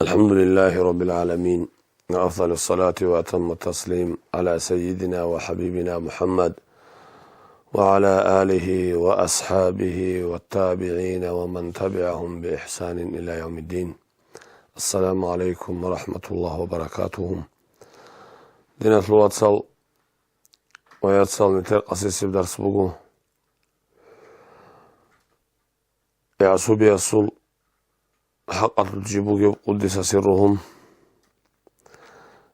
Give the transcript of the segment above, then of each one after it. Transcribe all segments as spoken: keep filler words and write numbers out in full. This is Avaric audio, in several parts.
الحمد لله رب العالمين، وأفضل الصلاة وأتم التسليم على سيدنا وحبيبنا محمد وعلى آله وأصحابه والتابعين ومن تبعهم بإحسان إلى يوم الدين. السلام عليكم ورحمة الله وبركاته. Диналъул вацал ва яцал, нилъер къасисеб дарс буго. ЯгӀсубиясул хӀакъалъулъ жиб бугев къуддиса сирругьу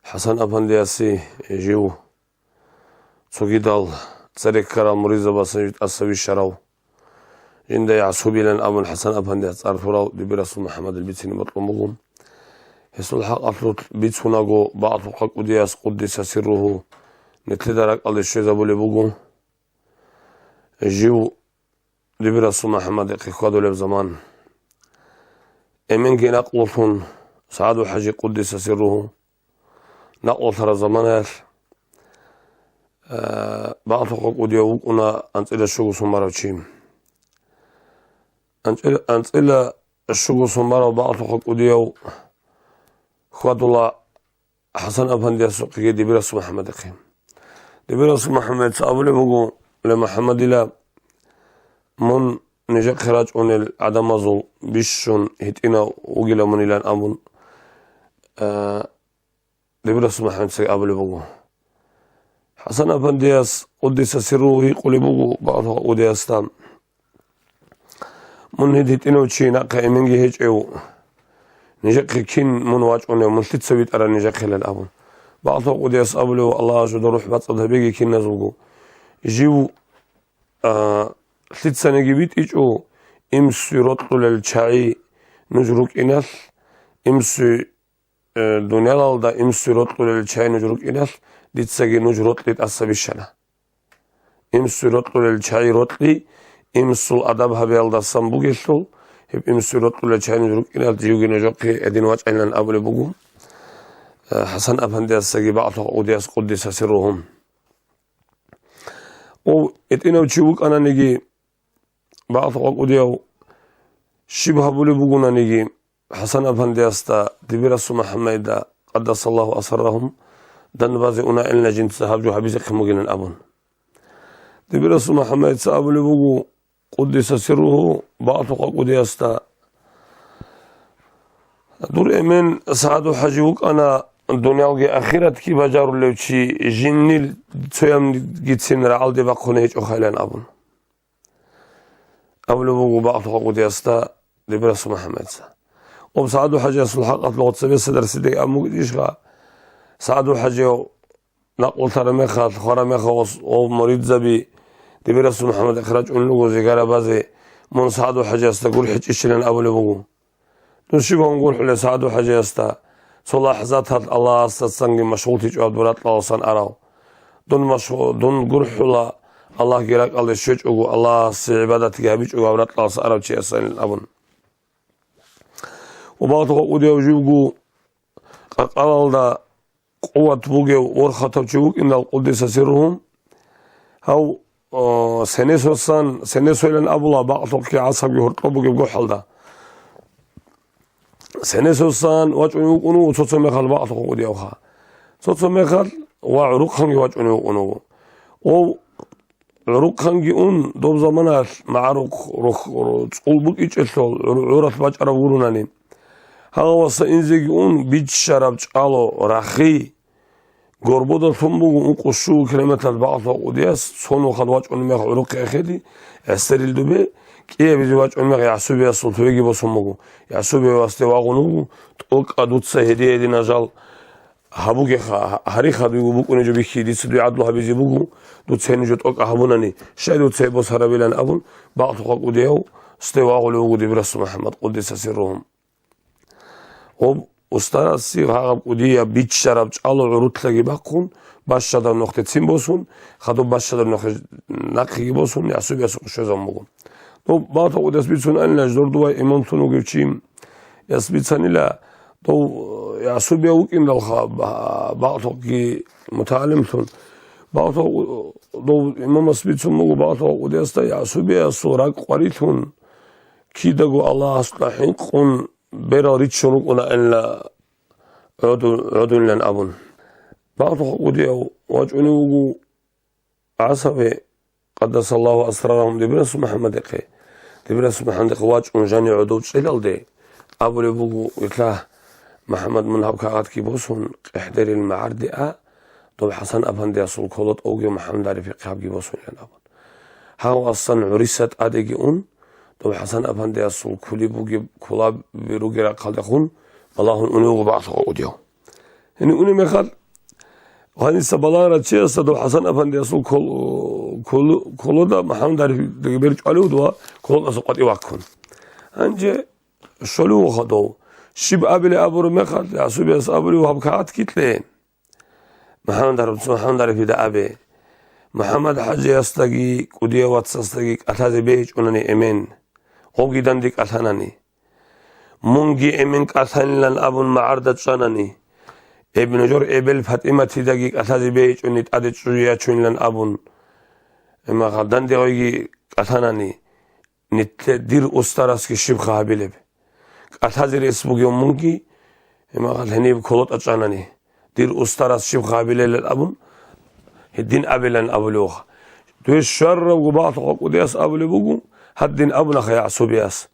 ХӀасан-апандиясе жив цогидал цере ккарал муридзабасан жив тӀаса вищарав, жинда ЯгӀсубилан абун ХӀасан-апандияс цӀар лъурав дибирасул МухӀаммадил бицине бокьун буго. Гьесул хӀакъалъулъ бицунаго, бакълъухъа кӀудияс къуддиса сирругьу нилъеда ракӀалде щвезабулеб буго. Жив дибирасул МухӀаммадихъе хьвадулеб заман, эменги накълулъун СагӀаду-хӀажи къуддиса сирругьу накълулъараб заманаялъ, э, бакълъухъа кӀудияв вукӀуна анцӀила щуго сон барав чи. АнцӀила, анцӀила щуго сон барав бакълъухъа кӀудияв хьвадула ХӀасан-апандиясухъеги дибирасул МухӀаммадихъе. Дибирасул МухӀаммадица абулеб буго: «Ле МухӀаммадила, мун нижехъе рачӀунел гӀадамазул бищун гьитӀинав вугила мунилан», — абун, э, дибирасул МухӀаммадицаги абулеб буго. ХӀасан-апандияс къуддиса сирругьу гьикъулеб буго бакълъухъа кӀудиясда: «Мун гьед гьитӀинав чи, нахъе эменги гьечӀев, нижехъе кин мун вачӀунев, мун лъица витӀарав нижехъилан?» — абун. Бакълъухъа кӀудияс абулев: «Аллагьас жуда рухӀ бацӀцӀад гьабеги киназулго. Жив, а, лъицаниги витӀичӀо, имсуе рокьулел чагӀи нуж рукӀиналъ, имсуе, э, дуниялалда имсуе рокьулел чагӀи нуж рукӀиналъ, дицаги нуж рокьи тӀаса бищана. Имсуе рокьулел чагӀи рокьи, имсул адаб гьабиялдасан бугелъул, гьеб имсуе рокьулел чагӀи нуж рукӀиналъ живги нужехъе гьедин вачӀайилан», — абулеб буго, э, ХӀасан-апандиясдаги бакълъухъа кӀудияс къуддиса сирругьу. Ов гьитӀинав чи вукӀананиги, бакълъухъа кӀудияв щиб гьабулеб бугонаниги, ХӀасан-апандиясда дибирасул МухӀаммадида, къаддасаллагьу асаррагьум, данбазе унаилан жинца гьаб жо гьабизехъин бугилан абун. Дибирасул МухӀаммадица абулеб буго, къуддиса сирругьу, бакълъухъа кӀудиясда: «Дур эмен СагӀаду-хӀажи вукӀана, дуниялги ахиратги бажарулев чи, жинил цоябгицин рагӀалде бахъун гьечӀохайилан», — абун. Абулеб буго бакълъухъа кӀудиясда дибирасул МухӀаммадица. Об СагӀаду-хӀажиясул хӀакъалъулъ цебесеб дарсидаги абун буго ишха. СагӀаду-хӀажияв накълулъараб мехалъ, хвараб мехалъ, ос-, ов муридзаби дибирасул МухӀаммадихъе рачӀунел руго зигарабазе, мун СагӀаду-хӀажиясда гурхӀичӀищилан абулеб буго. Дун щиб гьабун гурхӀулев СагӀаду-хӀажиясда, цо лахӀзаталъ Аллагьасдасанги машгъуллъичӀо гьаб дур ракьалдасан арав? Дун машгъу-, дун гурхӀула, Аллагьги ракӀалде щвечӀого, Аллагьасе гӀибадатги гьабичӀого гьаб ракьалдаса арав чиясанилан абун. Ва бакълъухъа кӀудияв живго къаркъалалда къуват бугев ворхатав чи вукӀинал къуддиса сирругьу, гьав, о, сенесосан, сенесойилан абула, бакълъухъги гӀасабги гьоркьоб бугеб гохӀалда. Сенесосан вачӀунев вукӀун вуго цо-цо мехалъ бакълъухъа кӀудиявха. Цо-цо мехалъ ва гӀурухъанги вачӀунев вукӀун вуго. Ов гӀурухъанги ун, доб заманалъ магӀарухъ рухъ-, ру-, цӀул букӀичӀелъул гӀур-, гӀуралъ бачӀарав гурунани. Гьаваса инзеги ун, биччараб чӀало рахи, горбодалъун буго ункъо-щуго километралъ бакълъухъа кӀудияс, цо нухалъ вачӀунеб мех гӀурухъе эхеди, гӀесерил дубе, кӀиабизе вачӀунеб мех ЯгӀсубиясул лъугьиги босун буго. ЯгӀсубияв васде вагъун вуго, тӀокӀа дуца гьедин-гьедин ажал гьабугеха, гьариха дуйго букӀунеб жо бихьи, дица дуе гӀадлу гьабизе буго, дуца гьениб жо тӀокӀа гьабунани, щай дуца гьеб босарабилан абун, бакълъухъа кӀудияв сде вагъулев вуго дибирасул МухӀаммад, къуддиса сирругьу. Гьоб устараси гьагъаб кӀудияб биччараб чӀало гӀурулъаги бахъун, бащадаб нухде цин босун, хадуб бащадаб нухде нахъеги босун, ЯгӀсубиясухъе щвезабун буго. Дов бакълъухъа кӀудияс бицун анила, ждор дувай имамлъун вугев чи, яс бицанила, дов ЯгӀсубияв вукӀиндалха, ба-, бакълъухъги мутагӀалимлъун. Бакълъухъа, дов имамас бицун буго бакълъухъа кӀудиясда ЯгӀсубиясул ракӀ къварилъун, кидаго Аллагьасда хӀинкъун, берал риччун рукӀунаанила гӀодун-, гӀодунилан абун. Багьлъухъа кӀудияв вачӀунев вуго ГӀасабе, къаддасаллагьу асрарагьум, Дибирасул МухӀаммадихъе. Дибирасул МухӀаммадихъе вачӀун жанив гӀодов чӀелалде абулеб буго: «Вилълъа, МухӀаммад, мун гьаб кагъатги босун, КъехӀдерил магӀарде а, доб ХӀасан-апандиясул колотӀа вугев МухӀаммад ГӀарифихъе гьабги босунилан», – абун. Гьав асан гӀуриса тӀадеги ун, доб ХӀасан-апандиясул кулиб бугеб кулаби ругел рахъалдехун балагьун унев вуго багьлъухъа кӀудияв. Гьенив унеб мехалъ, гьаниса балагьарав чиясда дов ХӀасан-апандиясул кол-, кол-, колода МухӀаммад ГӀариф бер чӀвалев вуго ва колодаса къватӀив ваккун. Гьанже щолев вуха дов. Щиб абилеб абураб мехалъ, ГӀасубияс абулев: «Гьаб кагъатги кье. МухӀаммад ГӀариф-, МухӀаммад ГӀарифида абе: МухӀаммад ХӀажиясдаги кӀудияв вацасдаги кӀалъазе бегьичӀунани эмен, гъовги данде кӀалъанани. Мунги эмен кӀалъанилан абун магӀарда чӀанани, эб-, нужер эбел ПатӀиматидаги кӀалъазе бегьичӀони тӀаде чӀужу ячунилан абун, гьеб мехалъ данде гъойги кӀалъанани, нилъе дир устарасги щибха гьабилеб? КӀалъазе рес бугев мунги, гьеб мехалъ гьениб колотӀа чӀанани, дир устарас щибха гьабилелал абун, гьедин абилан абулев вуха». Дов щваравго багьлъухъа кӀудияс абулеб буго: «Гьадин абунаха ГӀасубияс.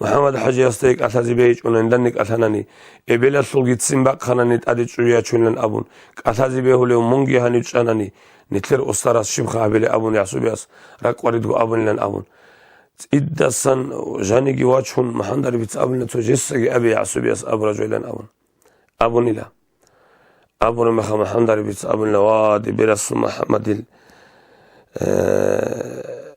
МухӀаммад ХӀажиясдаги кӀалъазе бегьичӀунани данде кӀалъанани, эбелалъулгицин бахъанани тӀаде чӀужу ячунилан абун, кӀалъазе бегьулев мунги гьанив чӀанани, нилъер устарас щибха гьабилеб?» – абун ГӀасубияс ракӀ-ракӀалдего абунилан абун. ЦӀидасан жаниги вачун, МухӀаммад ГӀарифица абунила: «Цо жесаги абе, ГӀасубияс абураб жоялан», – абун. Абунила. Абураб мехалъ МухӀаммад ГӀарифица абунила: «Ва, Дибирасул МухӀаммадил, э,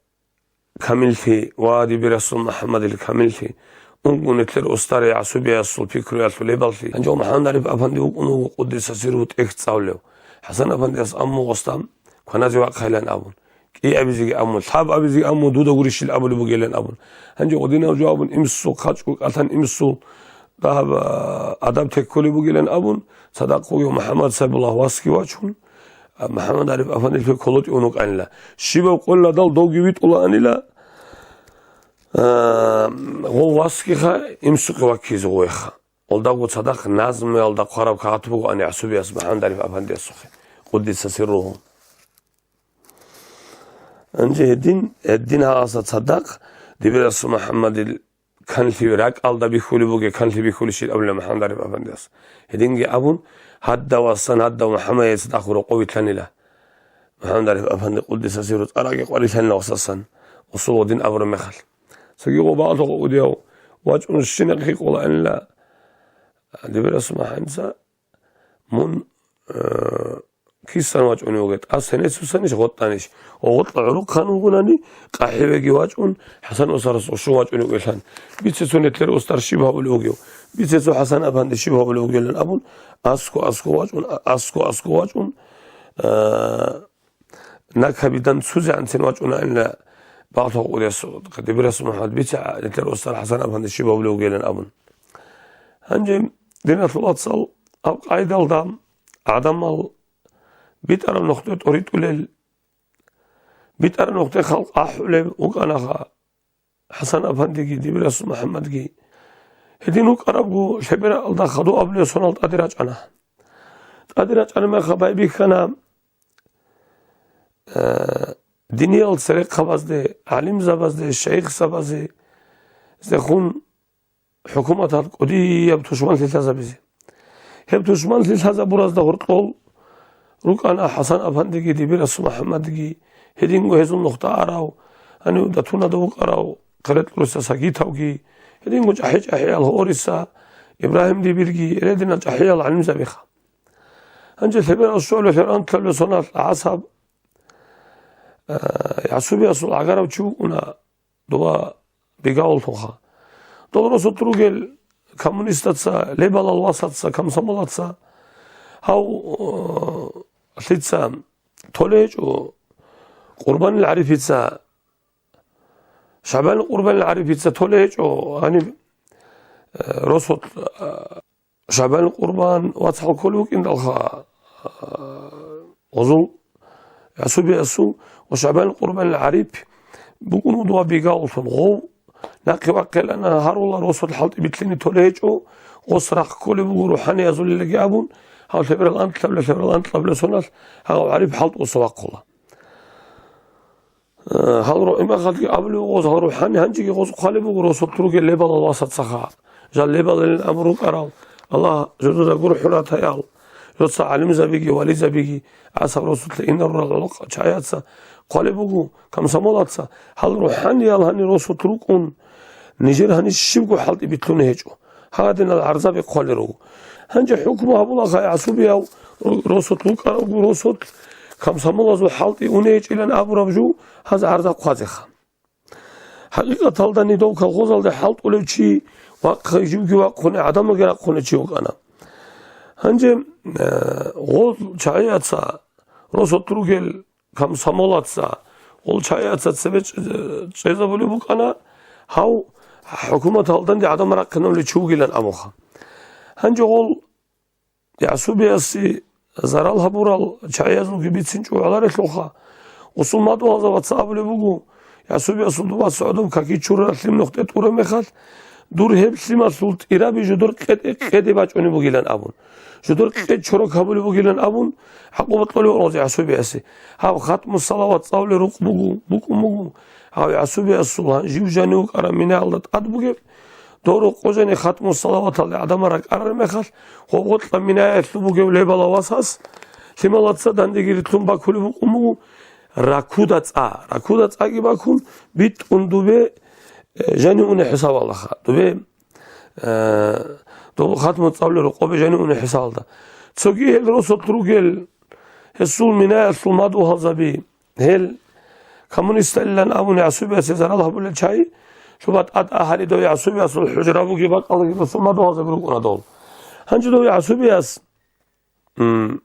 камиллъи, ва, Дибирасул МухӀаммадил камиллъи, унго нилъер устар ГӀасубиясул пикруялъул лебаллъи. Гьанже МухӀаммад ГӀариф апанди вукӀун вуго, къуддиса сирругьу, тӀехь цӀалулев. ХӀасан апандияс аммугъосда кваназе вахъайилан абун, кӀиабизеги амму, лъабабизеги амму, дуда гурищил абулеб бугилан абун. Гьанже гъодинав жо абун, имсул хъачӀго кӀалъан имсул дагьаб, а, адаб теккулеб бугилан абун, цадахъ вугев МухӀаммад Сайбуллагь васги вачун, а, МухӀаммад ГӀариф апандилъе колотӀиун вукӀанила. Щибаб къоялдал довги витӀулаанила, а, гъов васгиха имсухъе ваккизе гъойха. Гъолдаго цадахъ назмуялда хъвараб кагъат бугоани ГӀасубияс МухӀаммад ГӀариф апандиясухъе, къуддиса сирругьу. Гьанже гьедин, гьедин гьагъаса цадахъ Дибирасул МухӀаммадил канлъи ракӀалда бихьулеб бугеб, канлъи бихьулищил абула МухӀаммад ГӀариф апандияс. Гьединги абун, гьадав васан, гьадав МухӀаммадица дахъ рокъов вилълъанила. МухӀаммад ГӀариф апанди, къуддиса сирругьу, цӀарги къварилъанила гъосасан, усул гъодин абураб мехалъ. Цоги гъоб багьлъухъа кӀудияв вачӀун щинахъе къолаанила Дибирасул МухӀаммадица: «Мун, э, кисан вачӀунев вугев? ТӀас гьенецусанищ, гъотӀанищ? Ва гъотӀа гӀурухъан вугунани, къахӀивеги вачӀун, ХӀасан устарас гъущун вачӀунев вугелъан. Бице цо нилъер устар щиб гьабулев вугев? Бице цо ХӀасан апанди щиб гьабулев вугелан?» – абун, аско-аско вачӀун, а-, аско-аско вачӀун, э, накабидан цузегӀанцин вачӀунаанила багьлъухъа кӀудияс, Дибирасул МухӀаммад: «Бице, а, нилъер устар ХӀасан апанди щиб гьабулев вугелан», – абун. Гьанже, диналъул вацал, гьаб къайдалда гӀадамал битӀараб нухде тӀоритӀулел, битӀараб нухде халкъ ахӀулеб вукӀанаха. ХӀасан апандиги Дибирасул МухӀаммадги гьедин вукӀарабго, лъебералда хадув абулев сонал тӀаде рачӀана. ТӀаде рачӀана мехалъ байбихьана, э, диниял церехъабазде, гӀалимзабазде, шайихзабазе, здехун хӀукуматалъ кӀудияб тушманлъи лъазабизе. Гьеб тушманлъи лъазабуразда гьоркьол рукӀана ХӀасан апандиги Дибирасул МухӀаммадги, гьединго гьезул нухда арав, гьанив Датунада вукӀарав Хъеретлъуриса Сагитовги, гьединго чӀахӀи-чӀахӀиял гьориса Ибрагьим Дибирги, гьединал чӀахӀиял гӀалимзабиха. Гьанже лъеберал щолеб, лъеберал анлъабилеб соналъ ГӀасаб, э, ГӀасубиясул гӀагарав чи вукӀуна, дова Бегавуллъунха. Дол росулъ ругел коммунистаца, лебалал васаца, комсомолаца, гьав, э, лъица толей гьечӀо, Къурбанил ГӀарифица, ШагӀбан Къурбанил ГӀарифица толей гьечӀо, гьаниб, э, росулъ, э, ШагӀбан Къурбан вацал кколев вукӀиндалха, гъозул ГӀасубиясул ва ШагӀбан Къурбанил ГӀариф букӀун вуго Бегавуллъун. Гъов Нахъе вахъилана гьарула, росулъ хӀалтӀи битлъине толей гьечӀо, гъос рахъ кколеб буго рухӀаниязулилаги абун, гьав лъеберал анкьабилеб, лъеберал анкьабилеб соналъ гьав гӀариб хӀалтӀи гъосда вахъула. Э, гьал ро-, имахалги абулеб гъоз, гьал рухӀани гьанжеги гъоз хъвалеб буго росулъ ругел лебалал васацаха. Жал лебалилан абун рукӀарал, Аллагь жодада гурхӀуратаял, жоца гӀалимзабиги, вализабиги, гӀасаб росулъа инарурал гӀолохъ чагӀияца хъвалеб буго, комсомолаца, гьал рухӀаниял гьанир росулъ рукӀун, нижер гьанир щибго хӀалтӀи битлъуни гьечӀо. Гьадинал гӀарзаби хъвалел руго. Гьанже хӀукму гьабулаха гӀасубияв росулъ вукӀаравго росулъ, комсомолазул хӀалтӀи унейчӀилан абураб жо гьаз гӀарза хъвазеха. ХӀакъикъаталда нидов колхозалде хӀалтӀулев чи вахъ-, живги вахъуне, гӀадамалги рахъуне чи вукӀана. Гьанже, э, гъол чагӀияца, росулъ ругел комсомолаца, гъол чагӀияца цебе чӀе-, чӀезабулеб букӀана, гьав хӀукуматалданде гӀадамал рахъинавулев чи вугилан абуха. Гьанже гъол гӀасубиясе зарал гьабурал чагӀиязулги бицин чӀугӀаларелъулха. Усул мадугьалзабаца абулеб буго, гӀасубиясул дубас гӀодоб каки чураралъе нухде тӀураб мехалъ, дур гьеб лъималъул тӀираби жодор къеде-, къеде бачӀунеб бугилан абун. Жодор къед чорок гьабулеб бугилан абун, гӀакъуба кьолев гъозе гӀасубиясе. Гьаб хатму салават цӀалулел рукъ буго, букӀун буго. Гьав гӀасубиясул жив жанив вукӀараб минаялда тӀад бугеб, дов рокъо жани хатму салаваталде гӀадамал ракӀарараб мехалъ, гъоб-гъоркьа минаялъул бугев лебала васас, лъималаца дандеги рилълъун бакулеб букӀун буго, ракуда цӀа, ракуда цӀаги бакун, битӀун дубе, э, жани уне хӀисабалдаха, дубе, э, доб хатму цӀалулел рокъобе жани уне хӀисабалда. Цоги гьел росулъ ругел гьесул минаялъул мадугьалзаби, гьел коммунисталилан абуни гӀасубиясе зарал гьабулел чагӀи, лъуба тӀад агьари дов гӀасубиясул хӀужра буги бакӀалдаги росул мадугьалзаби рукӀуна дол. Гьанже дов гӀасубияс, м,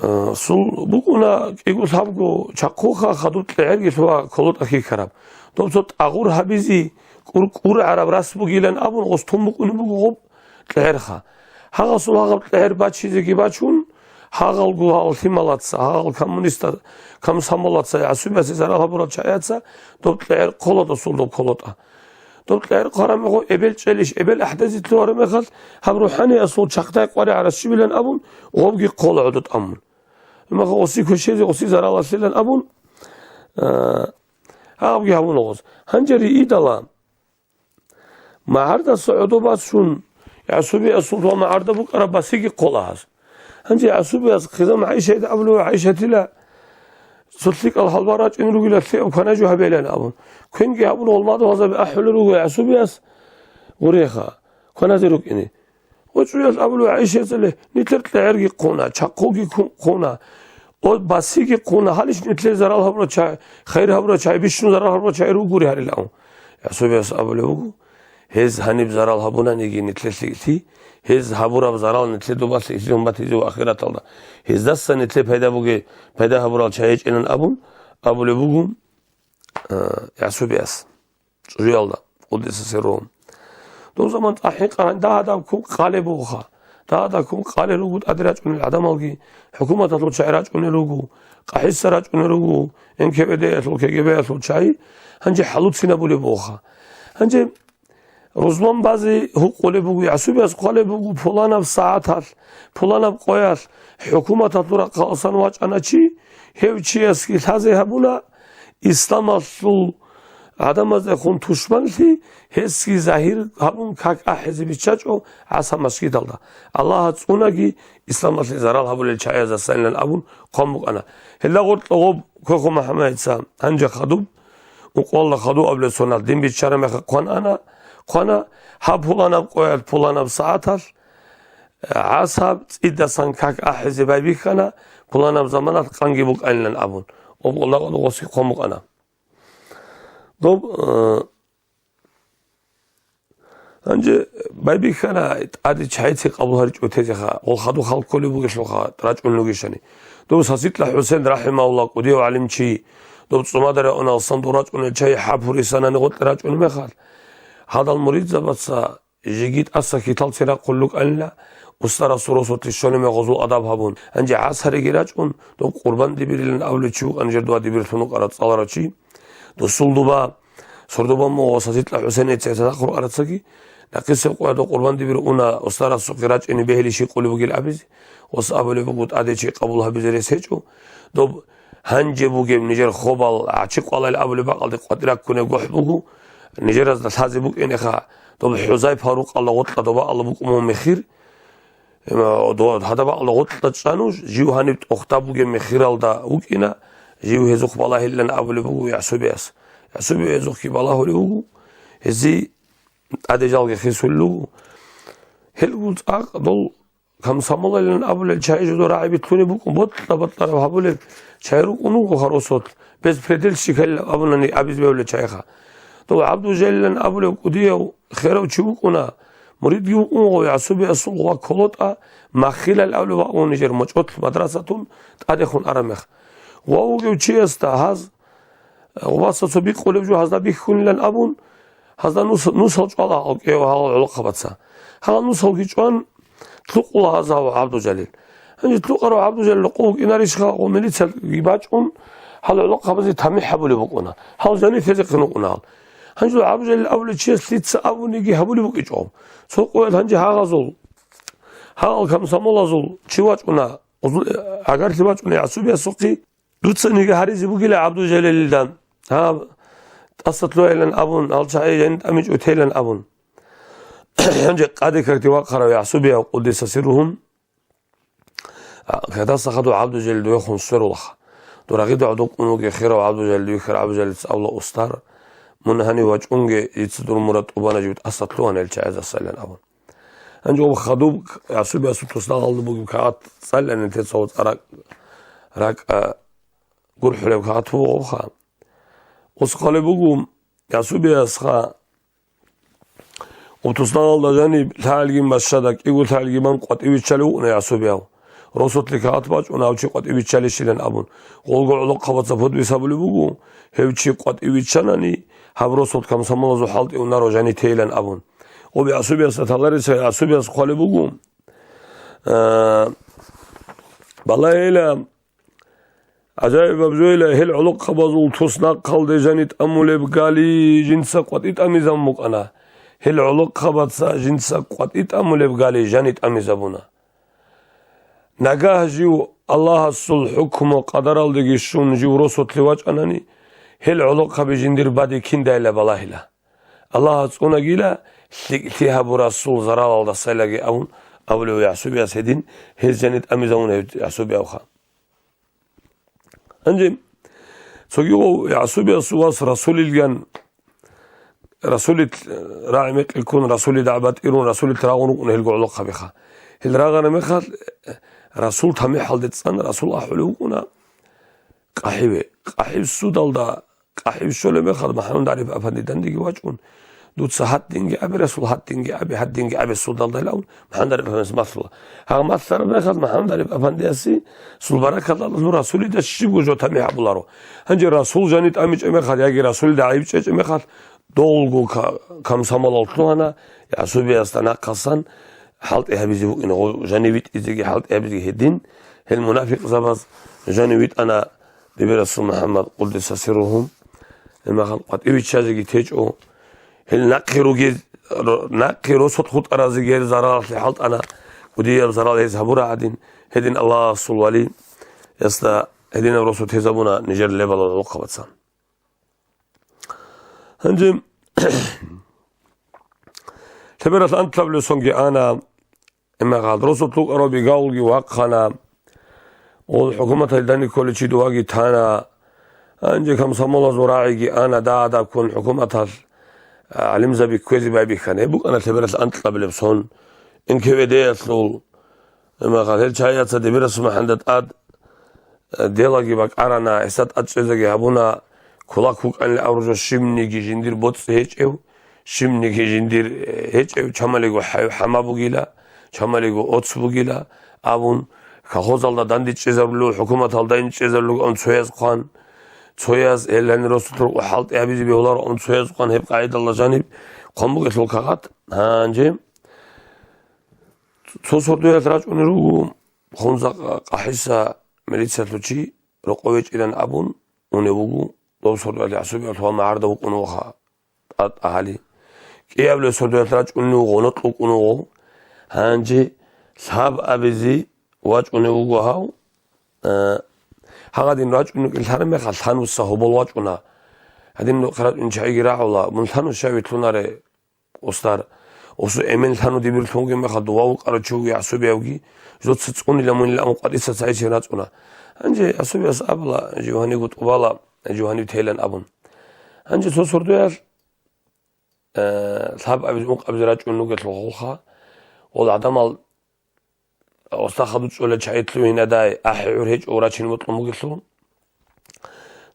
э, сул букӀуна кӀиго лъабго чахъуха хадуб кьегӀергелъ ва колотӀа хьихьараб. Доб цо тӀагъур гьабизе кӀур-, кӀургӀараб рас бугилан абун гъос тун букӀунеб буго гъоб кьегӀерха. Гьагъасул гьагъаб кьегӀер бачизеги бачун, гьагъалгу гьал лъималаца, гьагъал коммуниста-, комсомолаца, гӀасубиясе зарал гьабурал чагӀияца доб кьегӀер хъола досул доб колотӀа. Доб кьегӀер хъвараб мехалъ эбел чӀелищ, эбел ахӀдезе лъугьараб мехалъ, гьаб рухӀаниасул чахъдай къваригӀарас щибилан абун, гъобги хъола гӀодо тӀамун. Имаха гъоси квешезе, гъоси заралалъилан абун, а, гьабги гьабуна гъос. Гьанже риидала, магӀардаса гӀодо бачун, гӀасубиясул ва магӀарда букӀараб басиги хъола гьас. Гьанже гӀасубияс хъизан ГӀайшайда абулев, ГӀайшатила, цо лъикӀал гьалбал рачӀун ругила, лъикӀаб кванажу гьабилан абун. Квенги гьабун, гъолмадугьалзаби ахӀулел руго гӀасубияс, гъуреха, кваназе рукӀине. ГъочӀуялъ абулев ГӀайшатила, нилъер кьегӀерги хъуна, чахъуги ку-, хъуна, о, басиги хъуна, гьалищ нилъер зарал гьабурал чагӀи, хайир гьабурал чагӀи, бищун зарал гьабурал чагӀи ругури гьарилан. ГӀасубияс абулеб буго, гьез гьаниб зарал гьабунаниги нилъелъе илъи, гьез гьабураб зарал нилъер добалъе илъигьун батизе ва ахираталда гьездаса нилъее пайда буге, пайда гьабурал чагӀи гьечӀилан абун, абулеб буго, а, ГӀасубияс. ЧӀужуялда, къуддиса сирругьу. Дов заман тӀахӀи къагьан дагьадаб ккун къалеб бугоха. Дагьадаб ккун къалел руго тӀаде рачӀунел гӀадамалги, хӀукуматалъул чагӀи рачӀунел руго, къахӀиса рачӀунел руго, НКВД-ялъул, КГБ-ялъул чагӀи, гьанже хӀалуцинабулеб бугоха. Гьанже рузман базе гьукъулеб буго, гӀасубияс хъвалеб буго, пуланаб сагӀаталъ, пуланаб къоялъ хӀукуматалъул рахъалъан вачӀана чи, гьев чиясги лъазе гьабуна, исламалъул гӀадамаздехун тушманлъи, гьесги загьир гьабун как ахӀизе биччачӀо ГӀаса масгидалда. Аллагьас цӀунаги, исламалъе зарал гьабулел чагӀиязасанилан абун хъван букӀана. Гьелда гъоркьа гъоб Кохо МухӀаммадица гьанже хадуб, ункъоялда хадув абулеб соналъ дин биччараб мехалъ хъван ана, хъвана, гьаб пуланаб къоялъ, пуланаб сагӀаталъ, ГӀасаб цӀидасан как ахӀизе байбихьана, пуланаб заманалъ къанги букӀанилан абун, обгъулагъа гъосги хъван букӀана. Доб, э, гьанже байбихьана, тӀаде чагӀи цин къабул гьаричӀо тезеха, гъол хадув хал кколеб бугелъулха, рачӀун ругищани. Доб Саситла ХӀусен рахӀимагьуллагь кӀудияв гӀалимчи, доб цӀумадараб унал сандур рачӀунел чагӀи хӀапурисанани гъоркье рачӀунеб мехалъ, гьадал муридзабаца жеги тӀаса хьитал церахъул рукӀанила, устарасул росулъе щолеб мехалъ гъозул адаб гьабун. Гьанже ГӀасариги рачӀун, доб Къурбан Дибирилан абулев чи вукӀана, жер дова Дибирлъун вукӀарав цӀаларав чи. досул дуба, сордо бамугъ ва саситӀла ХӀусейница цадахъ рукъарацаги, нахъисеб къоялда къурбан дибир уна, устарасухъе рачӀине бегьилищ гьикъулеб бугил абизе, ус абулеб буго, тӀаде чи къабул гьабизе рес гьечӀо. Доб гьанже бугеб нижер хобал гӀачи къвалал абулеб бакӀалде къватӀир раккунеб гохӀ буго, нижеразда лъазе букӀинеха, доб ХӀузайфа рукъалда гъоркьа доба Алла букӀун мун мехир, Эма, до-, гьадаб бакӀалда гъоркьа чӀа нуж, жив гьаниб тӀохда бугеб мехиралда вукӀина, жив гьезухъ балагьилан абулеб буго ЯгӀсубияс. ЯгӀсубияс гьезухъги балагьулев вуго, гьезие тӀаде жалги хисулев вуго. Гьелгун цӀакъ дол комсомолалилан абулел чагӀи жидер рагӀи битлъунеб букӀун, бокьа-бокьараб гьабулел чагӀи рукӀун вуго гьарусул, беспредельщикал абунани абизе бегьулел чагӀиха. Дов ГӀабдужалилан абулев кӀудияв херав чи вукӀуна, муридги вукӀун вуго ЯгӀсубиясул ва КолотӀа Махилал абулев ваун нижер мочӀолъ мадрасатун тӀадехун араб мех. Ва вугев чиясда гьаз, гъубаса цо бикъулев жо гьазда бихьунилан абун, гьазда нус-, нусал чӀвала гьал кӀиявал гьалал гӀолохъабаца. Гьалал нусалги чӀван, лъукъула гьаз гьав ГӀабдужалил. Гьанже лъукъарав ГӀабдужалил рокъов вукӀинарищха ва милициялги бачӀун, гьал гӀолохъабазе тамихӀ гьабулеб букӀуна. Гьал жанив лъезехъин вукӀуна гьал. Гьанже гӀабдужалил абулев чияс лъица абуниги гьабулеб букӀичӀо. Цо къоялъ гьанже гьагъазул, гьагъал комсомолазул чи вачӀуна, гӀагарлъи вачӀуна ЯгӀсубиясухъе. Дуцаниги гьаризе бугила ГӀабдужалилилда. Гьаб, тӀаса лъугьайилан абун, гьал чагӀи жани тӀамичӀо тейлан абун. Гьанже къаде-какде вахъарав ЯгӀсубияв къуддиса сирругьу, а, кадаса хадув ГӀабдужалил дуехун сверулаха. Дурагъида гӀодукъун вугев хирав ГӀабдужалил дуе хир ГӀабдужалилца абула устар, мун гьанив вачӀунге, дица дур мурад тӀубана жив тӀаса лъугьана ил чагӀазасайилан абун. Гьанже ва хадуб ЯгӀсубиясул туснагъалда бугеб кагъат цӀалилан нилъеца цо цӀаракӀ ракӀа гурхӀулеб кагъат бугоха. Ус хъалеб буго, ЯгӀсубиясха, ва туснагъалда жаниб лъагӀалгин машшада кӀиго лъагӀалгиман къватӀив виччалев вукӀуна ЯгӀсубияв. Росулъе кагъат бачӀуна гьав чи къватӀив виччалищилан абун. Гъолго гӀолохъабаца подпись гьабулеб буго, гьев чи къватӀив виччанани, гьаб росулъ комсомолазул хӀалтӀи унаро жани тейлан абун. Ва ЯгӀсубиясда таларица ЯгӀсубияс хъвалеб буго, а, балагьила, гӀажаибаб жойила, гьел гӀолохъабазул туснахъалде жани тӀамулеб гали жинца къватӀи тӀамизабун букӀана. Гьел гӀолохъабаца жинца къватӀи тӀамулеб гали жани тӀамизабуна. Нагагь жив Аллагьасул хӀукму къадаралдеги щун жив росулъе вачӀанани, гьел гӀолохъаби жиндир баде киндайила балагьила. Аллагьас цӀунагила, лъикӀлъи гьабурасул заралалдасайлаги абун абулев ЯгӀсубияс гьедин, гьез жани тӀамизавун гьев ЯгӀсубиявха. Гьанже цоги ва ЯгӀсубиясул вас Расулилган, Расулил рагӀи мекъи ккун, Расулида гӀабатӀирун, Расулил рагъун рукӀун гьел гӀолохъабиха. Гьел рагъана мехалъ, Расул тамихӀалде цӀан Расул ахӀулев вукӀуна, къахӀиве, къахӀив судалда, къахӀив щолеб мехалъ МахӀмуд ГӀариф апанди дандеги вачӀун, дуца гьадинги абе, Расул, гьадинги абе, гьадинги абе судалдайилан МахӀмуд ГӀариф апандияс малъула. Гьагъ малъараб мехалъ МахӀмуд ГӀариф апандиясе сул баракалда Расулида щибго жо тамихӀ гьабуларо. Гьанже Расул жани тӀамичӀеб мехалъ яги Расулида гӀайиб чӀечӀеб мехалъ долго ка-, комсомолал лъугьана, ЯгӀсубиясда нахъасан хӀалтӀи гьабизе букӀина, гъо-, жани витӀизеги хӀалтӀи гьабизеги гьедин, гьел мунафикъзабаз жани витӀана, Дибирасул МухӀаммад, къуддиса сирругьу, гьеб мехалъ къватӀивиччазеги течӀо. Гьел нахъе ругез-, ро-, нахъе росулъ хутӀаразеги гьел заралалъе хӀалтӀана, кӀудияб зарал гьез гьабура гӀадин, гьедин Аллагьасул валиясда гьединаб росу тезабуна нижер лебалал гӀолохъабаца. Гьанже лъебералъ анкьабилеб сонги ана, Имагьад росулъ рукӀарал бигалги вахъана, гъол хӀукуматалда никколичи дувги тана, гьанже комсомолазул рагӀиги ана, дагьадаб ккун хӀукуматалъ гӀалимзаби кквезе байбихьана. Гьеб букӀана лъебералъ анкьабилеб сон. Н К В Д-ялъул, имагьад гьел чагӀица Дибирасул МухӀаммадида тӀад делаги бакӀарана, гьесда тӀад чӀезеги гьабуна, кулак вукӀанилан абураб жо щибниги жиндир боцӀи гьечӀев, щибниги жиндир, э, гьечӀев, чамалиго хӀай-, хӀама бугила, чамалиго оц бугила абун, колхозалда дандечӀезарулев, хӀукуматалда инчӀезарулев абун цояз хъван, цояз гьел гьанир росулъ рукъу хӀалтӀи гьабизе бегьуларо абун цояз хъван, гьеб къагӀидалда жаниб хъван бугелъул кагъат. Гьанже цо сордоялъ рачӀунел руго, Хунза къа-, къахӀиса милициялъул чи рокъове чӀилан абун унев вуго дов сордоялъ гӀасубиялъ ва магӀарда вукӀун вуха тӀад агьали. КӀиабилев сордоялъ рачӀунев гъонокь вукӀун вуго. Гьанже лъаб абизе вачӀунев вуго гьав. Э, гьагъадин рачӀунев лъараб мехалъ лъануса гьобол вачӀуна. Гьадин нухъе рачӀун чагӀиги рагӀула, мун лъанус щай вилълъунаре, устар, осу эмен лъану дибирлъунги мехалъ дова вукӀарав чи вуги гӀасубиявги, жоца цӀунила мунила аму къватӀиса цайчи рацӀуна. Гьанже гӀасубияс абула, жив гьанивго тӀубала, жив гьанив тейилан абун. Гьанже цо сордоялъ, э, лъаб абизе, ункъ абизе рачӀун ругелъул гъолха, гъол гӀадамал Оста хадуб чӀола чагӀи лъугьинадай, ахӀи гӀур гьечӀо врачин бокьун бугелъул.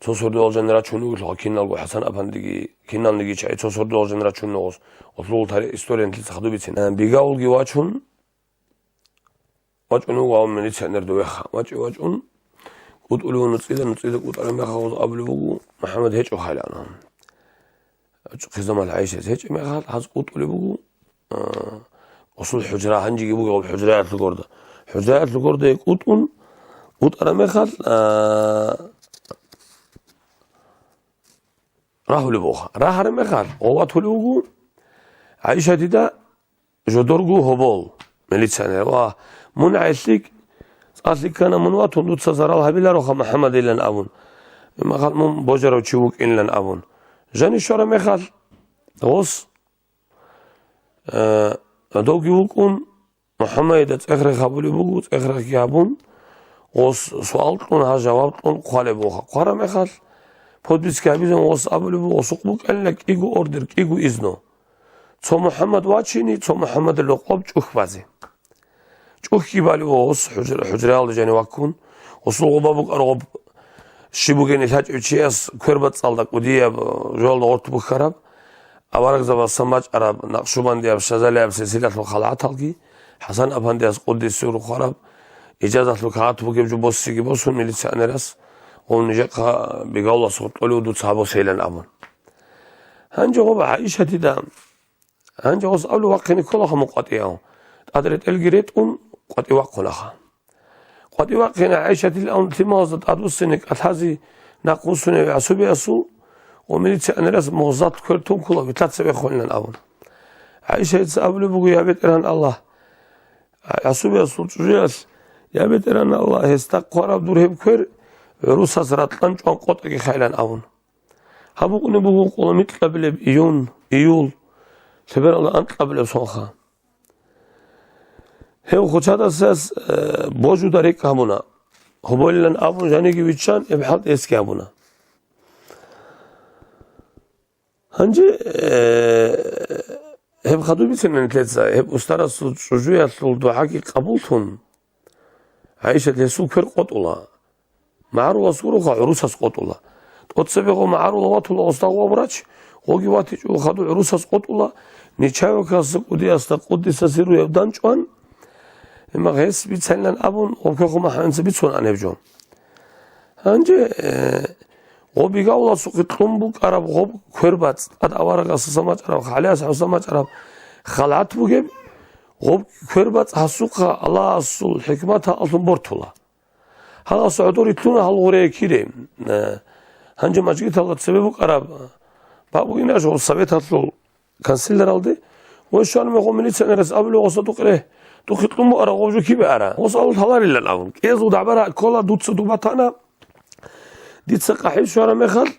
Цо сордоялъ жанир рачун вугелъул киналго ХӀасан апандиги, киналниги чагӀи цо сордоялъ жанир рачун ногъос. Гъолъул тари-, история нилъеца хадуб бицин. Э, бигавулги вачун, вачӀун вуго гьав милиционер довеха. ВачӀи вачӀун, кӀутӀулев нуцӀида, нуцӀида кӀутӀараб мехалъ гъоз абулеб буго, МухӀаммад гьечӀо хъайлаана. Хъизамал ГӀайшат гьечӀеб мехалъ гьаз кӀутӀулеб буго, а, осул хӀужра, гьанжеги бугеб хӀужраялъул горда. ХӀужраялъул горда кӀутӀун, кӀутӀараб мехалъ, а, рагьулеб буго. Рагьараб мехалъ, гъов ватулев вуго ГӀайшатида, жодорго гьобол, милиционер, ва мун гӀелъиг, цӀалъи ккана мун ватун, дуца зарал гьабилароха МухӀаммадилан абун. Имахал мун божарав чи вукӀинилан абун. Жани щвараб мехалъ, гъос, э, довги вукӀун, МухӀаммадида цӀех-рех гьабулеб буго, цӀех-рехги гьабун, гъос суал кьун, гьа жаваб кьун хъвалеб буго. Хъвараб мехалъ, подписка гьабизан гъос абулеб буго, гъосухъ букӀанила кӀиго ордер, кӀиго изну. Цо МухӀаммад вачине, цо МухӀаммадил рокъоб чӀухь базе. ЧӀухьги балев гъос хӀужра-, хӀужраялда жанив ваккун, гъосул гъоба букӀараб гъоб щиб бугени лъачӀев чияс квербацӀцӀалда кӀудияб, э, жоялда гъоркь бухьараб, аварагзабаз самачӀараб, накъшубандияб, шазалияб силсилалъул халгӀаталги, ХӀасан апандияс къуддисе рухъараб, ижазалъул кагъат бугеб жо боссиги босун милиционерас, гъов нижехъа бигавлас гъоркьолев дуца гьабосейилан абун. Гьанже гъоб ГӀайшатида, гьанже гъос абулеб вахъине кколаха мун къватӀияв. ТӀад ретӀелги ретӀун, къватӀи вахъунаха. КъватӀи вахъине ГӀайшатил авун лъималазда тӀадвуссине кӀалъазе нахъвуссунев гӀасубиясул ва милиционерас мугъзат квер тункула вилълъаца вехунилан абун. ГӀайшаца абулеб буго: «Я БетӀергьан Аллагь, гӀасубиясул чӀужуялъ, я БетӀергьан Аллагь, гьесда хъвараб дур гьеб квер гӀурусаз ратӀлан чӀван къотӀаги хайилан», — абун. Гьаб букӀунеб буго къоло микьабилеб июнь, июль, лъебералда анкьабилеб сонха. Гьев хъучадасас, э, божуда рекӀкӀ гьабуна. Гьоболилан абун жаниги виччан, гьеб хӀалтӀи гьесги гьабуна. Гьанже, э, гьеб хадуб бицина нилъеца, гьеб устарасул чӀужуялъул дугӀаги къабуллъун, ГӀайшат гьесул квер къотӀула. МагӀарулас гуроха гӀурусас къотӀула. ТӀоцебе гъо магӀарула ватула гъосда гъо врач, гъоги ватичӀого хадуб гӀурусас къотӀула, нечаевкаса кӀудиясда къуддиса сирругьав данчӀван, имма гьес бицайилан абун, гъоб квехъ МухӀаммадица бицун ан гьеб жо. Гьанже, э, гъоб бигавласухъе кьун букӀараб гъоб квербацӀ, тӀад аварагасда самачӀараб, хӀалияс гьав самачӀараб халгӀат бугеб, гъоб квербацӀ гьасухъа Аллагьасул хӀикматалъун бортула. Гьалас гӀодор итлъуна гьал гъуре кире. Э, гьанже мажгиталда цебе букӀараб бакӀ бугин аш гъоб советалъул канцеляралде, ва щвараб мехалъ милиционерас абулев гъоса: «Дукъ ре, духъе кьун букӀараб гъоб жо кибе ара?» Гъос абул: «Гьаларилан», — абун. КӀиязул дагӀба ккола дуца дубатана. Дица къахӀив щвараб мехалъ,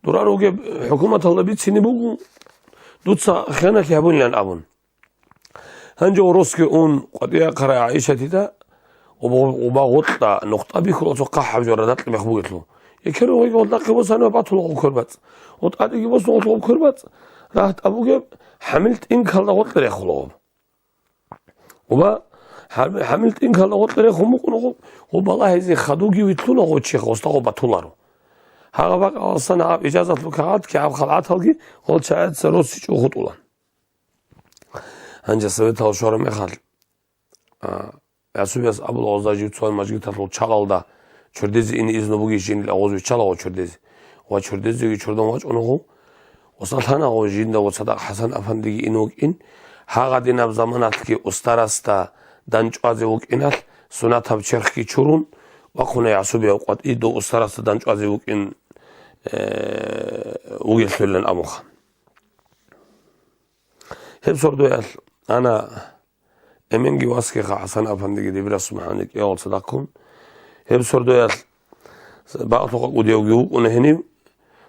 дура ругеб хӀукуматалда бицине буго, дуца хиянат гьабунилан абун. Гьанже гъоросги ун, къватӀире ахъарай ГӀайшатида уба, уба гъоркьа нухда бихьула цо хъахӀаб жо радакьа мех бугелъул. Экерун гъоги гъоркьахъе босана батула гъоб квербацӀ. Гъо тӀадеги босун гъоркьа гъоб квербацӀ, рагьтӀа бугеб, хӀамил тӀинкалда гъоркье рехула гъоб. Уба хӀам-, хӀамил тӀинкалда гъоркье рехун букӀуна гъоб, гъоб балагьизе хадуги витлъуна гъо чи гъосда гъоб батуларо. Гьагъа бакӀаласан гьаб ижазатлъул кагъат кигӀаб халгӀаталги гъол чагӀаца росичӀого хутӀула. Гьанже советал щвараб мехалъ, а, гӀасубияс абула гъозда жив цоян мажгиталъул чагъалда чордезе ине изну бугищ жинил агъоз виччалаго чордезе. Ва чордезеги чордон вачӀуна гъов. Ва салъана гъов жиндаго цадахъ ХӀасан-афандиги ин вукӀин, гьагъадинаб заманалъги устарасда данчӀвазе вукӀиналъ сунатаб черхги чурун, вахъуна гӀасубияв къватӀи дов устарасда данчӀвазе вукӀин э, вугелъулилан абунха. Гьеб сордоялъ ана эменги васгиха ХӀасан-афандиги Дибирасул МухӀаммадги кӀиявал цадахъун. Гьеб сордоялъ бакълъухъа кӀудиявги вукӀуна гьенив.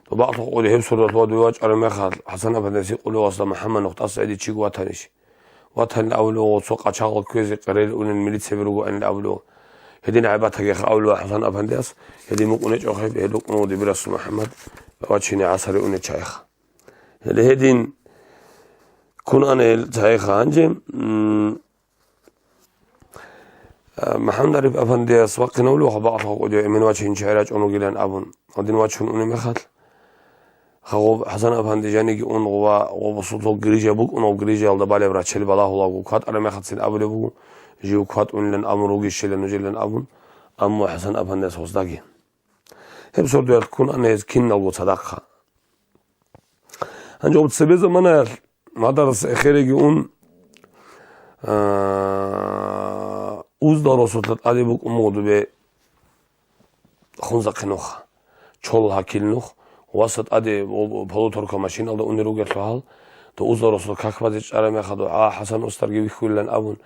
То бакълъухъа кӀудияв гьеб сордоялъ вадуй вачӀараб мехалъ, ХӀасан-афандияс гьикъулев васда МухӀаммад нух тӀаса гӀеди чиго ватанищ? Ватанил авлугъо цо къачагъал кквезе къерел унел милицияби ругоанил авлугъо. Гьедин гӀайбатагиха авлугъо ХӀасан-афандияс, гьедин мукъунечӀохъеб гьел рукъунгъо Дибирасул МухӀаммад вачине гӀасари унел чайха. Гьеле гьедин кун ана гьел цайха гьанже, м, а, МухӀаммад Ариф-афандияс вахъинавлуха бакълъухъа кӀудияв эмен вачинчи гӀерачӀун вугилан абун, гьадин вачун унеб мехалъ, гъоб ХӀасан-афанди жаниги ун ва гъоб бусуртал грижа букӀун, гъоб грижаялда балеб рачел балагьулаго кватӀараб мехалъцин абулеб буго, жив кватӀунилан абун ругищилан нужелан абун, амма ХӀасан-афандияс гъоздаги. Гьеб сордоялъ ккун ана гьез киналго цадахъа. Гьанже гъоб цебе заманаялъ мадарас эхереги ун, а, уздал росулъа тӀаде букӀун буго дубе хунзахъи нуха, чол гьакил нух, васа тӀаде полуторка машиналда унел ругелъул гьал, то уздал росул как базе чӀараб мехалда, гьа, ХӀасан устарги вихьулилан абун,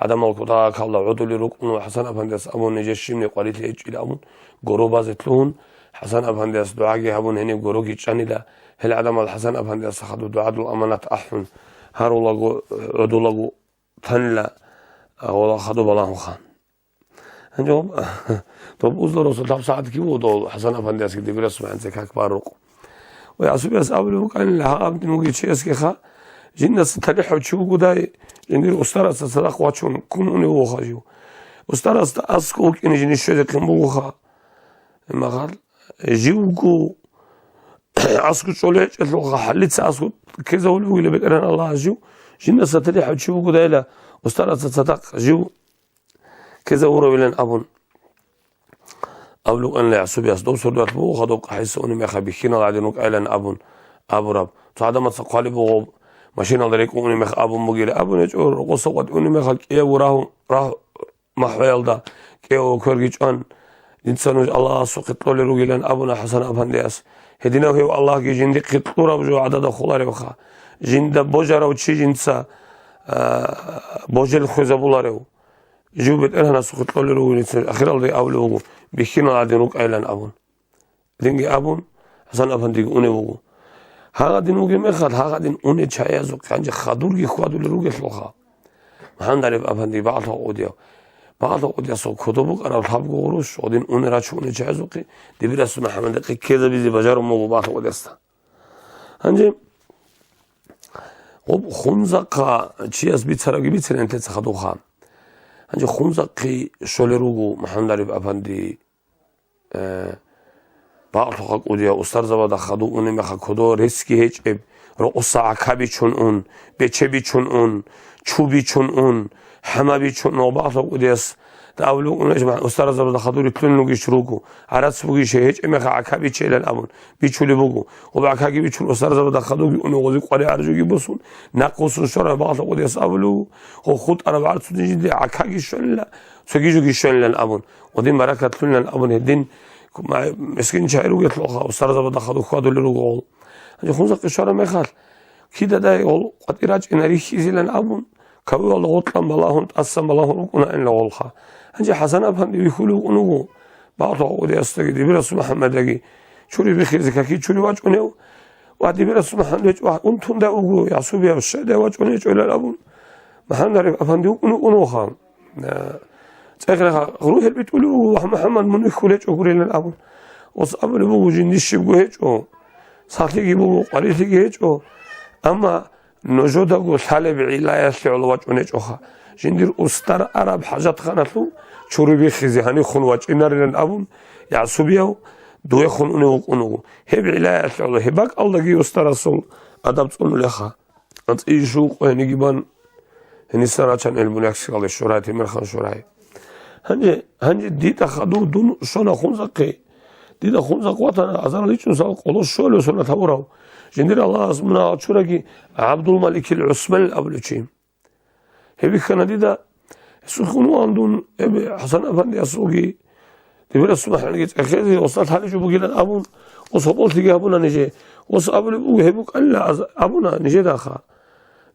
гӀадамал кутакалда гӀодулел рукӀун ва ХӀасан-афандияс абун, нижер щибни къварилъи гьечӀил абун, горо базе лъугьун, ХӀасан-афандияс дугӀаги гьабун, гьениб гороги чӀанила, гьел гӀадамал ХӀасан-афандияс хадуб дугӀадул аманат ахӀун, гьарулаго, гӀодулаго танила, а, гъола хадуб балагьуха. Гьанже гьоб-, доб уздал росул лъаб сагӀат киву дол ХӀасан-афандиясги Дибирасул МухӀаммадица как барукъ. Ва гӀасубияс абулеб букӀанила гьаб абдин вугев чиясгиха, жиндаса талихӀав чи вугодай, жиндир устарасда цадахъ вачун ккун унев вуха жив. Устарасда аскӀов вукӀине жиндир щвезехъин бугоха. Имагъал, живго аскӀов чӀолей гьечӀелъулха, хӀалица аскӀов ккезавулев вугила БетӀергьан Аллагьас жив, жиндаса талихӀав чи вугодайила, устарасда цадахъ жив ккезавуравилан абун. Абулукъанила гӀасубияс, доб сордоялъ бугоха доб къахӀиса унеб мехалъ бихьинал гӀадин рукӀайилан абун абураб. Цо гӀадамаца хъвалеб буго, машиналда рекӀун унеб мехалъ абун бугила, абун гьечӀо, рокъоса къватӀи унеб мехалъ кӀиявго рагь-, рагь-, махӀваялда кӀиявго кверги чӀван, дица нуж Аллагьасухъе кьолел ругилан абуна ХӀасан-афандияс. Гьединав гьев Аллагьги жиндихъе кьураб жо гӀадада холаревха, жинда божарав чи жинца, а, божел хвезабуларев. Жив БетӀергьанасухъе кьолел ругилан, ахиралда абулеб буго, бихьинал гӀадин рукӀайилан абун. Динги абун, ХӀасан-афандиги унев вуго. Гьагъадин вугеб мехалъ, гьагъадин унел чагӀазухъе гьанже хадурги хьвадулел ругелъулха. МухӀаммад Ариф-афанди бакълъухъа кӀудияв. Бакълъухъа кӀудиясул кодоб букӀараб лъабго гъурущ, гьадин унел рачун унел чагӀазухъе, Дибирасул МухӀаммадихъе ккезабизе бажарун буго бакълъухъа кӀудиясда. Гьанже гъоб хунзахъа чияс бицарабги бицина нилъеца хадубха. Гьанже хунзахъе щолел руго МухӀаммад Ариф-афанди, э, бакълъухъа кӀудияв устарзабада хадув унеб мехалъ кодо ресги гьечӀеб, рокъоса гӀака бичун ун, бече бичун ун, чу бичун ун, хӀама бичун ун, бакълъухъа кӀудияс Давлугъунаш устарзабазда хадур итлъун ругищ руго, гӀарац бугищ гьечӀеб мехалъ гӀака бичейилан абун, бичулеб буго. Гъоб гӀакаги бичун устарзабазда хадурги уна гъози къваригӀараб жоги босун, нахъвуссун щвараб бакълъухъа кӀудияс абулеб буго, гъо хутӀараб гӀарцудин жинди гӀакаги щванила, цоги жоги щванилан абун, гъодин баракат лъунилан абун гьедин, ма-, мискин чагӀи ругелъулха устарзабазда хадур хьвадулел руго гъол. Гьанже хунзахъе щвараб мехалъ, кидадай гъол къватӀир рачӀина рихьизилан абун, кавуялда гъоркьан балагьун, тӀасан балагьун рукӀунаанила гъолха. Гьанже ХӀасан-афанди вихьулев вукӀун вуго, бакълъухъа кӀудиясдаги Дибирасул МухӀаммадидаги чури биххизе каки чури вачӀунев, ва Дибирасул МухӀаммад гьечӀо унтундай вуго, гӀасубияв щайдай вачӀун гьечӀолан абун, МухӀаммад Ариф-афанди вукӀун вукӀун вуха. Э, цӀехеха, рухӀел битӀулев вуго, ва МухӀаммад мун вихьулев гьечӀо гурилан абун. Ос абулеб буго, жиндир щибго гьечӀо, сахлъиги буго, къварилъиги гьечӀо, амма нужедаго лъалеб гӀиллаялъе гӀоло вачӀун гьечӀоха. Жиндир устар араб хӀажатханалъув чури биххизе гьанихун вачӀинарилан абун, гӀасубияв дуехун унев вукӀун вуго. Гьеб гӀиллаялъе гӀоло гьеб бакӀалдаги устарасул адаб цӀунулеха. АнцӀила щуго къо гьениги бан, гьениса рачан гӀелму лексикалде щурай, Темирхан щурай. Гьанже, гьанже дида хадув дун щвана хунзахъе. Дида хунзахъ ватана, азарал ичӀнусал къоло щолев сунат гьабурав. Жиндир Аллагьас мунагьал чураги ГӀабдулмаликил ГӀусманил абулев чи. Гьеб бихьана дида, гьесул хьун вугьан дун, гьеб ХӀасан-афандиясулги, Дибирасул МухӀаммадги цӀехезе, устар лъаличӀо бугилан абун, Гъос гьоболлъиги гьабуна нижее. Гъос абулеб буго, гьеб букӀанила аз-, абуна нижедаха.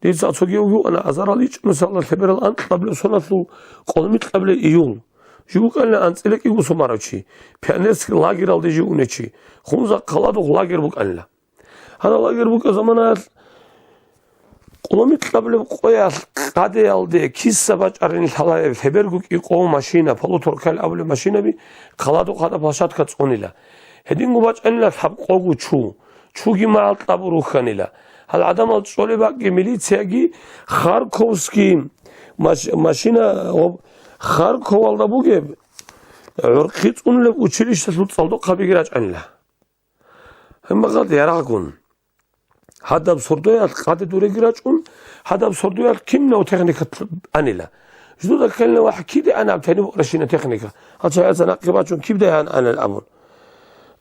Дица цоги вугевана азарал ичӀнусала лъеберал анкьабилеб соналъул къолмикьабилеб июль. Жив вукӀанила анцӀила кӀиго сумарав чи, пионерский лагералде жив унев чи, Хунзахъ хъаладухъ лагерь букӀанила. Гьанав лагерь букӀа заманаялъ къолмикьабилеб къоялъ къадиялде киса бачӀарин лъалареб лъеберго кӀикъояв машина, полуторкал абулеб машинаби, хъаладухъ гьадаб площадка цӀунила. Гьединго бачӀанила лъабкъого чу, чуги магӀал кьабу рухьанила. Гьал гӀадамал чӀолеб бакӀги милицияги Харьковский маш-, машина, гъоб-, Харьковалда бугеб гӀурхъи цӀунулеб училищелъул цӀалдохъабиги рачӀанила. Гьебмагъад ярагъгун. Гьадаб сордоялъ къаде дуреги рачӀун, гьадаб сордоялъ кинав техника анила. Ждуда ккелина ва киде ана аб тяниб машина техника. Гьача гьаца нахъе бачун кибдай ан анал абун.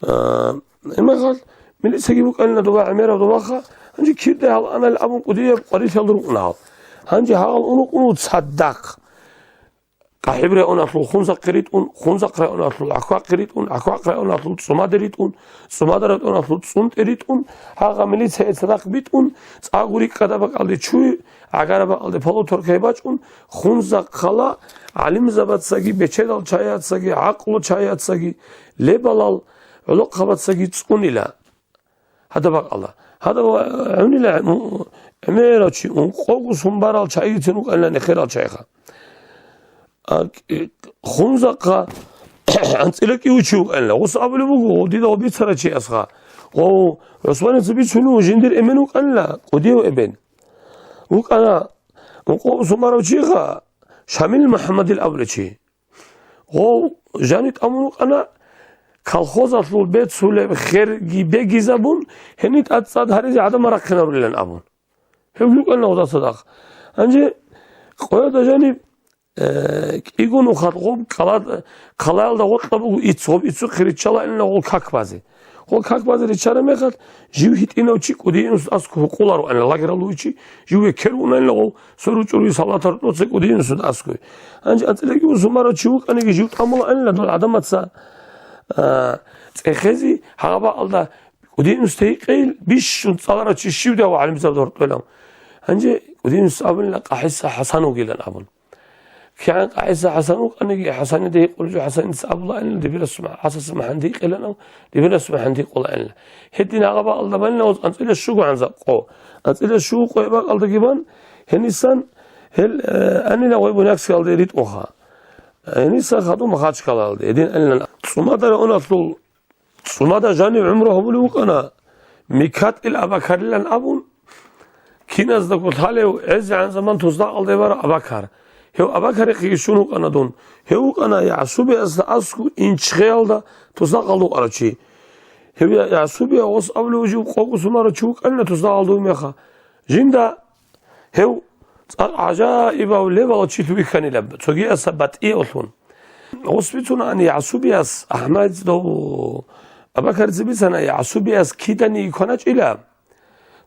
А, имагъал милицияги букӀанила доба гӀемераб добаха, гьанже кидай гьал анал абун кӀудияб къварилъал рукӀуна гьал. Гьанже гьагъал унукъун цадахъ. КъахӀиб районалъул Хунзахъе ритӀун, Хунзахъ районалъул ГӀахьвахъе ритӀун, ГӀахьвахъ районалъул ЦӀумаде ритӀун, ЦӀумад районалъул ЦӀунтӀе ритӀун, гьагъа милицияе цадахъ битӀун, цӀакъго рикӀкӀадаб бакӀалде чуй, гӀагараб бакӀалде полуторкай бачӀун, Хунзахъ хъала гӀалимзабацаги, бечедал чаяцаги, гӀакълу чаяцаги, лебалал гӀолохъабацаги цӀунила. Гьадаб бакӀалда. Гьадаб гӀунила гӀемерав чи, ункъого сумбарал чагӀицин вукӀанила нехерал чагӀиха. А, кӀи-, Хунзахъа анцӀила кӀиго чи вукӀанила. Гъос абулеб буго, гъов дида гъов бицарав чиясха. Гъов ГӀусманица бицунев жиндир эмен вукӀанила, кӀудияв эбен. ВукӀана ункъого сумбарав чиха, Шамил МухӀаммадил абулев чи. Гъов жани тӀамун вукӀана, колхозалъул бецулеб херги бегизабун, гьениб тӀад-цӀад гьаризе гӀадамал рахъинарулилан абун. Гьев вукӀана гъоза цадахъ. Гьанже къояда жаниб, э, кӀиго нухалъ гъоб ккала-, хъалаялда гъоркьа буго ицц, гъоб иццухъе риччалаанила гъол как базе. Гъол как базе риччараб мехалъ, жив гьитӀинав чи кӀудияв инсуда аскӀов гьукъулароанила, лагералда вугев чи, жив векерун унанила гъов, сверун чӀуруги салатал рокьоца кӀудияв инсуда аскӀов. Гьанже анцӀила кӀиго сумарав чи вукӀаниги жив тӀамулаанила дол гӀадамаца, а, цӀехезе, гьагъаб бакӀалда кӀудияв инсуда гьикъейил, бищун цӀаларав чи щивдай гӀалимзабазда гьоркьоб. Гьанже кӀудияв инсуда абунила КъахӀиса ХӀасан вугилан абун. КигӀан КъахӀиса ХӀасан вукӀаниги, ХӀасанида гьикъулев чи ХӀасаница абулаанила, дибирасул ХӀасаса МухӀаммад гьикъилан абун, дибирасул МухӀаммад гьикъулаанила. Гьедин гьагъаб бакӀалда банила гъоз анцӀила щугогӀан закъо. АнцӀила щуго къояб бакӀалдаги бан, гьенисан гьел, э, анила гъой Буйнакскиялде ритӀунха. Гьениса хадуб Махачкалалде, гьедин анилан. ЦӀумада районалъул ЦӀумада жанив гӀумру гьабулев вукӀана Микатил Абакарилан абун, киназдаго лъалев гӀезегӀан заман туснакъалде барав Абакар. Гьев Абакарихъеги щун вукӀана дун. Гьев вукӀана ЯгӀсубиясда аскӀов Инчхеялда туснакъалда вукӀарав чи. Гьев Я-, ЯгӀсубия гъос абулев жив къого сумарав чи вукӀанила туснакъалда вугев мехалъ. Жинда гьев цӀакъ гӀажаибав лебал чилъ вихьанила, цогиясда батӀиявлъун. Гъос бицунаан ЯгӀсубияс, АхӀмадица дов Абакарица бицана, ЯгӀсубияс киданиги кваначӀила,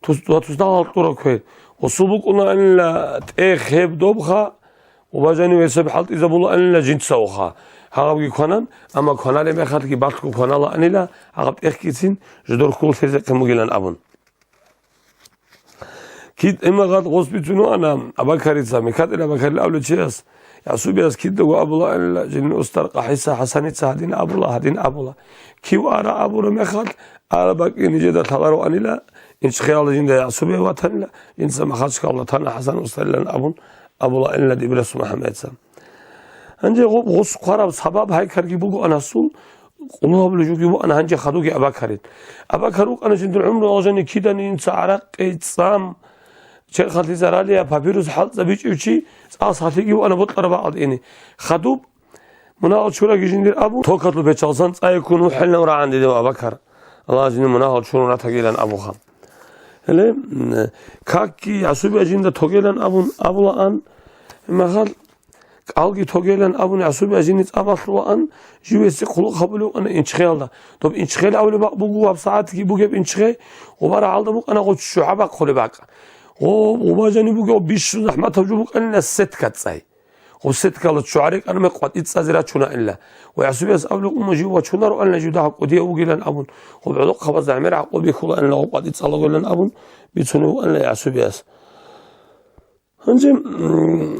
тус-, ва туснакъал кьураб квер. Гъосул букӀунаанила тӀех гьеб добха, убажани весаб хӀалтӀизабулаанила жинцавха. Гьагъабги кванан, амма кваналеб мехалъги балъго кваналаанила, гьагъаб тӀехгицин жидер хьул лъезехъин бугилан абун. Кид имагъад гъос бицунуана Абакарица, Микатил Абакарил абулев чияс, ЯгӀсубияс кидаго абулаанила, жинин устар КъахӀиса ХӀасаница гьадин абула, гьадин абула. Кив ара абураб мехалъ, ара бакӀги нижеда лъалароанила, Инчхеялда жинда ЯгӀсубия ватанила, жинца Махачкалалда тана ХӀасан устарилан абун абулаанила дибирасул МухӀаммадица. Гьанже гъоб гъос хъвараб сабаб гьайкарги бугоан гьасул, къулу гьабулев жуги вуана гьанже хадуги Абакарил. Абакар вукӀана жиндир гӀумру алжани киданиги инца гӀаракъи, цӀам, черхалъи заралияб, папирус хӀалтӀизабичӀев чи, цӀакъ сахлъиги вуана бокьараб бакӀалда ине. Хадуб, мунагьал чураги жиндир абун, токалъул печалсан цӀайи ккун вухӀинав рагӀан дидев Абакар. Аллагь жиндир мунагьал чурун ратагилан абуха. Гьеле, м, какги ЯгӀсубия жинда тогилан абун абулаан, махал кӀалги тогилан абун ЯгӀсубия жинда цӀа балъулаан, живеси хъулухъ гьабулев вукӀана Инчхеялда. Доб Инчхел абулеб бакӀ буго, гьабсагӀатги бугеб Инчхе, гъубарагӀалда букӀана гъо ччухӀа бахъулеб бакӀ. Гъо, гъуба жаниб бугев бищун захӀматав жо букӀанила сетка цӀай. Гъоб сеткала ччугӀари кӀанаме къватӀицӀазе рачунаанила. Ва гӀясубияс абулеб умма жив вачунароанила жив дагьаб кӀудияв вугилан абун, гъоб гӀолохъабазда гӀемер гӀакъуби хьулаанила гъоб къватӀицӀалагоилан абун, бицунев вуанила гӀясубияс. Гьанже, м,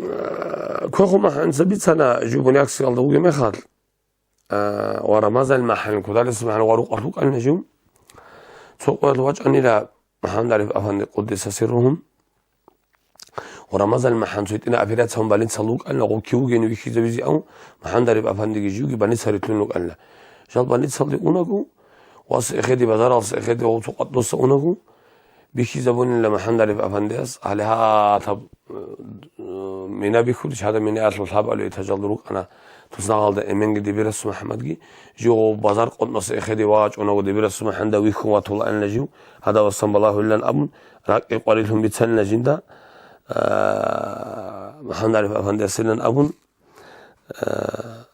квехун махӀанца бицана жив буняксиялда вугеб мехалъ, а, ва Рамазан махӀан, кодалес махӀан ва рукъалъ вукӀанила жив. Цо къоялъ вачӀанила МухӀаммад ГӀариф афанди къуддиса сирругьу. Ва Рамазан махӀан цо гьитӀина операциялъун больницалда вукӀанила, гъоб кив вугевин вихьизавизе ав, МухӀаммад ГӀариф афандиги живги больница рилълъун вукӀанила. Жал больницалде унаго, ва цо эхеде, базаралъ цо эхеде, ва цо къватӀдоса унаго, бихьизабунила МухӀаммад ГӀариф афандияс, гьале гьатаб, э, мина бихьулищ, гьадаб минаялъул лъабалу этажалда рукӀана туснакъалда эменги Дибирасул МухӀаммадги, жив гъов базар къотӀноса эхеде вачӀунаго Дибирасул МухӀаммадда вихьун ватулаанила жив, гьадабасан балагьулилан абун, ракӀги къварилъун бицанила жинда, а, МухӀаммад ГӀариф афандиясилан абун, а,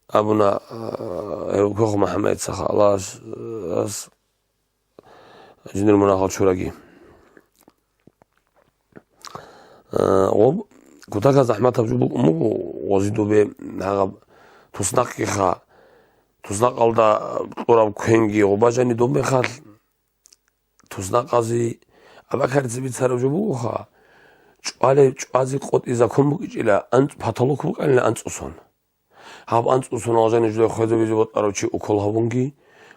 абуна, а, гьев квехун махӀамаица халас, ас, жиндир мунагьал чураги. А, гъоб кутакаб захӀматаб жо букӀун буго, гъози добе гьагъаб туснакъгиха, туснакъалда кьураб квенги гъоба жани доб мехалъ, туснакъазе Абакарица бицараб жо бугоха, чӀвалеб чӀвазе къотӀи закон букӀичӀила, анцӀ-, потолок букӀанила анцӀусон. Гьаб анцӀусунал жани жудай хвезабизе бокьарав чи укол гьабунги,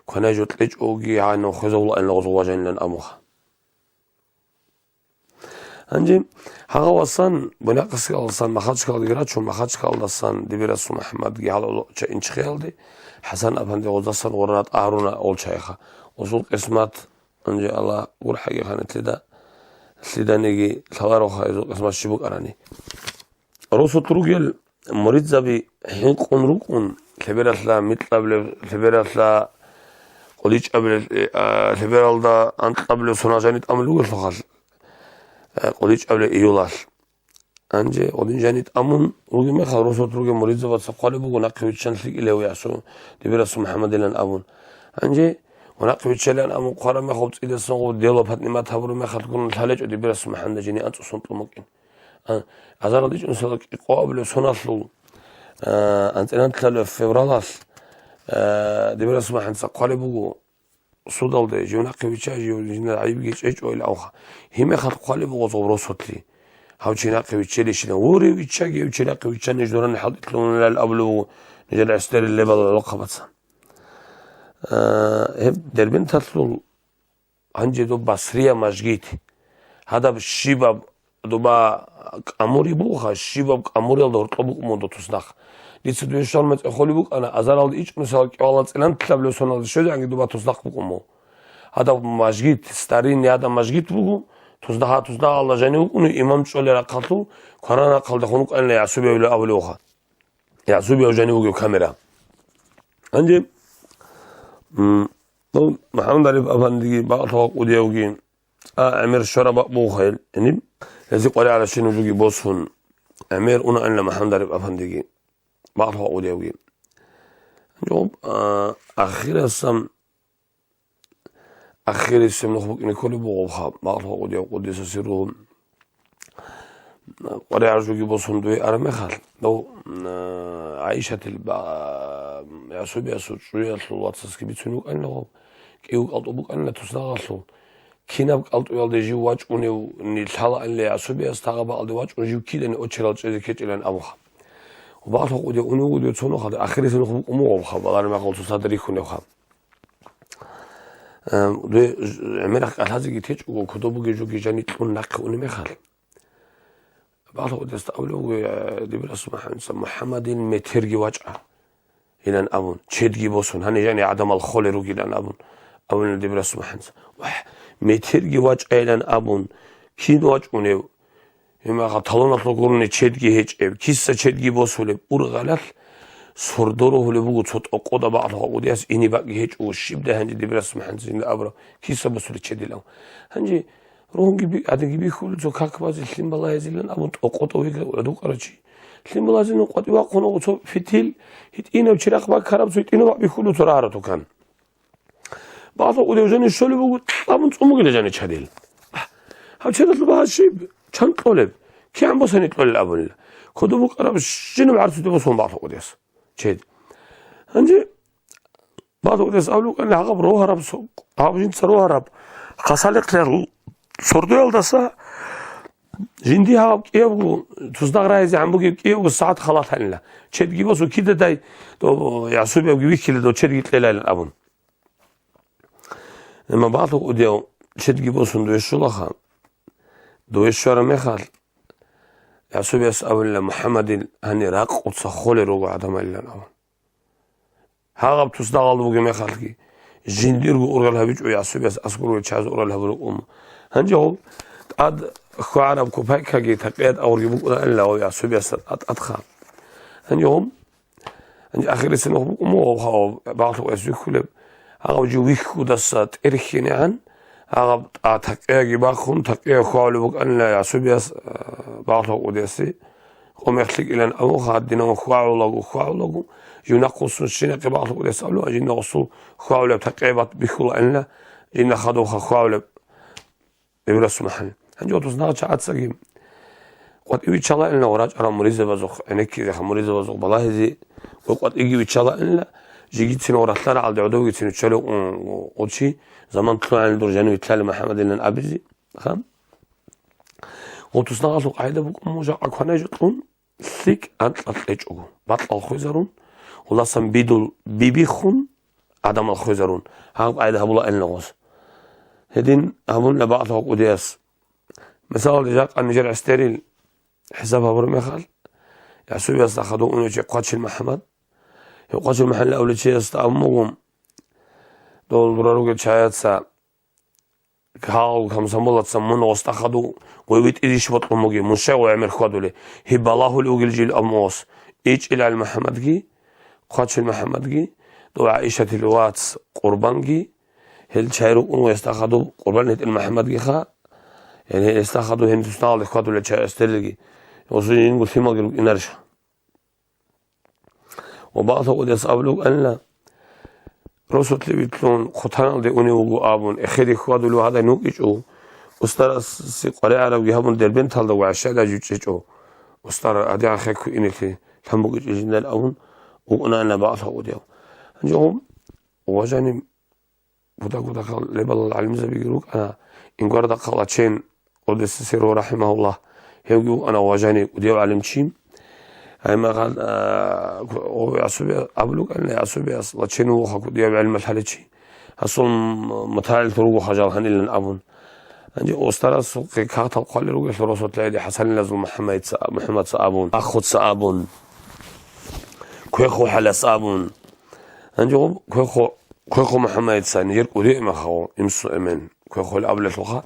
кванай жо кьечӀоги гьанив хвезавулаанила гъозул важанилан абуха. Гьанже гьагъавасан, бунякъасиялдасан Махачкалдеги рачун, Махачкалдасан Дибирасул МухӀаммадги гьалав ча инчихъиялде, ХӀасан афанди гъоздасан гъура ратӀа гьаруна олчайха. Гъозул къисмат, гьанже Аллагь гурхӀаги ханилъида, лъиданиги лъалароха гьезул къисмат щиб букӀарани. Росулъ ругел муридзаби хӀинкъун рукӀун, лъебералъа микьабилеб, лъебералъа кьоличӀабилеб, а, лъебералда анкьабилеб соналъ жани тӀамулеб бугелъулха, а, кьоличӀабилеб июлалъ. Гьанже гъодин жани тӀамун ругеб мехалъ, росулъ ругел муридзабаца хъвалеб буго нахъе виччан лъикӀилев ясу Дибирасул МухӀаммадилан абун. Гьанже ва нахъе виччалилан абун хъвараб мехалъ, цӀидасан гъов дело ПатӀимат гьабураб мехалъ гурони лъалечӀо Дибирасул МухӀаммадил жиндир анцӀусон тӀун букӀин. А, азаралда ичӀун сала кӀикъо абулеб соналъул, а, анцӀила нилъалъул февралалъ, а, Дибирасул МухӀаммадица хъвалеб буго судалде, жив нахъе вичча, жив жинда гӀайибги чӀечӀо ил авха. Гьеб мехалъ хъвалеб буго гъозул росулъе. Гьав чи нахъе виччелищилан. Гьури виччаги, гьев чи нахъе виччани журан хӀалтӀилъунилан абулеб буго нижер гӀеседарил лебал гӀолохъабаца. А, гьеб Дербенталъул Гьанже доб Басрия мажгит. Гьадаб щибаб доба кӀамури бугоха, щибаб кӀамуриялда гьоркьоб букӀун буго доб туснахъ. Дица дуе щварман цӀехолеб букӀана, азаралда ичӀнусал кӀивалан цӀилан тилаб лев соналда щвезегӀанги доба туснахъ букӀун буго. Гьадаб мажгит, старинный гьадаб мажгит буго, туснахъа-, туснахъалда жанив вукӀунев имам чӀолел рахъалъул, кваран рахъалда хун вукӀанила ЯгӀсубияв абулевха. ЯгӀсубияв жанив вугев камера. Гьанже, м, ну, МухӀаммад Ариф афандиги, бакълъугъа кӀудиявги, цӀа гӀемер щвараб бакъ бугоха гьел, гьениб, гьезие къваригӀарабщинаб жоги босун, гӀемер унаанила МухӀаммад Ариф афандиги, бакълъугъа кӀудиявги. Гьанже, а, ахирасан, Ахирисеб нух букӀине кколеб бугоха, бакълъугъа кӀудияв къуддиса сирругьу. КъваригӀараб жоги босун дуе араб мехалъ, дов, м, ГӀайшатил ба-, ЯгӀсубиясул чӀужуялъул вацасги бицунев вукӀанила гъов, кӀиго кӀалтӀу букӀанила туснагъалъул. Кинаб кӀалтӀуялде жив вачӀуневни лъалаанила ЯгӀсубияс, тагъа бакъалде вачӀун жив кидани очерал чӀезе ккечӀилан абуха. Бакълъугъа кӀудияв унев вуго дуе цо нухалде, ахирисеб нух букӀун буго гъобха, балареб мехалъ цоцазда рихьуневха. Э, дуе ж-, гӀемерахъ кӀалъазеги течӀого, кодоб бугеб жоги жани кьун нахъе унеб мехалъ, бакълъугъа кӀудиясда абулеб буго, э, Дибирасул МухӀаммадица, МухӀаммадил метерги вачӀа, илан абун, чедги босун, гьаниб жани гӀадамал холел ругилан абун, абунила Дибирасул МухӀаммадица. Вагь, метерги вачӀа, илан абун, кин вачӀунев? Гьебмехалъ талоналъул гурони чедги гьечӀеб, киса чедги босулеб, ургъалалъ сордо рогьулеб буго цо тӀокъода бакълъугъа кӀудияс, ине бакӀги гьечӀого, щибдай гьанже Дибирасул МухӀаммадица жинда абураб, киса босулеб чедилан. Гьанже рогьунги би-, гӀадинги бихьулел цо как базе лъим балагьизилан абун тӀокъода вегӀ гӀодов вукӀарав чи. Лъим балагьизилан къватӀив вахъун вуго цо фитил, гьитӀинав чирахъ баккараб цо гьитӀинав бакӀ бихьулев цо рагӀараб тукан. Бакълъугъа кӀудияв жани щолеб буго, кьабун цӀун бугила жани чадил. Гьав чадалъул багьа щиб? Чан кьолеб? КигӀан босани кьолел абунила. Кодоб букӀарабщинаб гӀарцуде босун бакьа кӀудияс чед. Гьанже бакьа кӀудияс абулеб букӀана, гьагъаб рогьараб со-, гьаб жинца рогьараб хъасалихълъи сордоялдаса жинди гьаб кӀиябго, туснакъ рагьизегӀан бугеб кӀиябго сагӀат халалъанила. Чедги босун кидадай, дов ЯгӀсубиябги вихьила, дов чедги кьелайилан абун. Амма бакьа кӀудияв чедги босун дове щолаха. Дове щвараб мехалъ, ЯгӀсубияс абулила, МухӀаммадил гьанир ракъуца холел руго гӀадамалилан абун. Гьагъаб туснакъалда бугеб мехалъги, жиндирго ургъел гьабичӀо ЯгӀсубияс, аскӀор чияз ургъел гьабураб уму. Гьанже гьоб тӀад хьвагӀараб копайкаги такъият авурги букӀунаанила гьав ЯгӀсубиясда тӀад-тӀадха. Гьанже гьоб, гьанже ахирисеб нух букӀун буго гьав бакьа кӀудияс вихьулеб. Гьагъав жив вихьудаса тӀерхьинегӀан, гьагъаб тӀа-, такъияги бахун, такъия хьвагӀулеб букӀанила ЯгӀсубияс, а, бакьа кӀудиясе. Къо мехлъикӀилан абун, гьадинав хьвагӀулаго, хьвагӀулаго, жив нахъвуссун щинахъе бакьа кӀудияс абула, жинда гъосул хьвагӀулеб такъебат бихьулаанила, жинда хадубха хьвагӀулеб Ибрасул МухӀаммад. Гьанже гъотӀус нагъа чагӀацаги къватӀи виччалаанила ва рачӀарал муридзабазухъ гӀенеккизеха, муридзабазухъ балагьизе, ва къватӀиги виччалаанила, жигицин ва ралъарагӀалде гӀодовгицин виччалев ун-, ун-, чи, заман лъугӀанил дур жанив итлъали МухӀаммадилан абизе. Ха? ГъотӀус нагъалъул къагӀида букӀун, жакъа кванай жукьун, лъикӀ анкьал кьечӀого, бакьал хвезарун, гъуласан бидул бибиххун, адамал хвезарун, гьаб къайда гьабулаанила гъос. Гьедин гьабунила бакьа кӀудияс. Мисалалде, жакъа нижер гӀестерил хӀисаб гьабураб мехалъ, ЯгӀсубиясда хадув унев чи Хъвачил МухӀаммад. Гьев Хъвачил МухӀаммад абулев чиясда абун буго, дол дора ругел чагӀаца, гьал комсомолаца мун гъосда хадув гъой витӀизейищ бокьун бугеб, мун щай гъой гӀемер хьвадулей? Гьеб балагьулев вугел жил абун гъос. ИчӀил ГӀали МухӀаммадги, Хъвачил МухӀаммадги, дов ГӀаишатил вац Къурбанги, гьел чай рукӀун гъосда хадуб Къурбан гьитӀил МухӀаммадгиха, яни гьесда хадуб гьениб туснагъалде хьвадулел чай гӀестерилги, гъосул жиндирго лъималги рукӀинарищха? Ва бакьа кӀудияс абулеб букӀанила, росулъе вилълъун хъутаналде унев вуго абун, эхеде хьвадулев гьадай нукӀичӀо, устарасе къваригӀарабги гьабун, Дербенталда ва гӀащадай жучӀечӀо. Устар гьадигӀан хехго инелъе лъан букӀичӀо жиндал абун, вукӀунаанила бакьа кӀудияв. Гьанже гьоб ва жаниб Гуда-гудахъал лебалал гӀалимзабиги рукӀана, Ингвардахъал Лачен, къуддиса сирругьу, рахӀимагьуллагь, гьевги вукӀана ва жанив кӀудияв гӀалимчи. Гьай магъал, а, ку-, о, ЯгӀсубияс абулукӀанила, ЯгӀсубияс Лачен вугоха кӀудияв гӀелмалъ гьаличи. Гьасул м-, мутагӀил руго хажал гьанилан абун. Гьанже устарасухъе кагътал хъвалел ругелъул росулъа гьеде ХӀасанилазул МухӀаммадица, МухӀаммадца абун, Ахуца абун, Квехо ХӀалас абун. Гьанже гъоб Квехо, Квехо МухӀаммадица нижер кӀудияв имахъав, имсу эмен, Квехоли абулелъулха.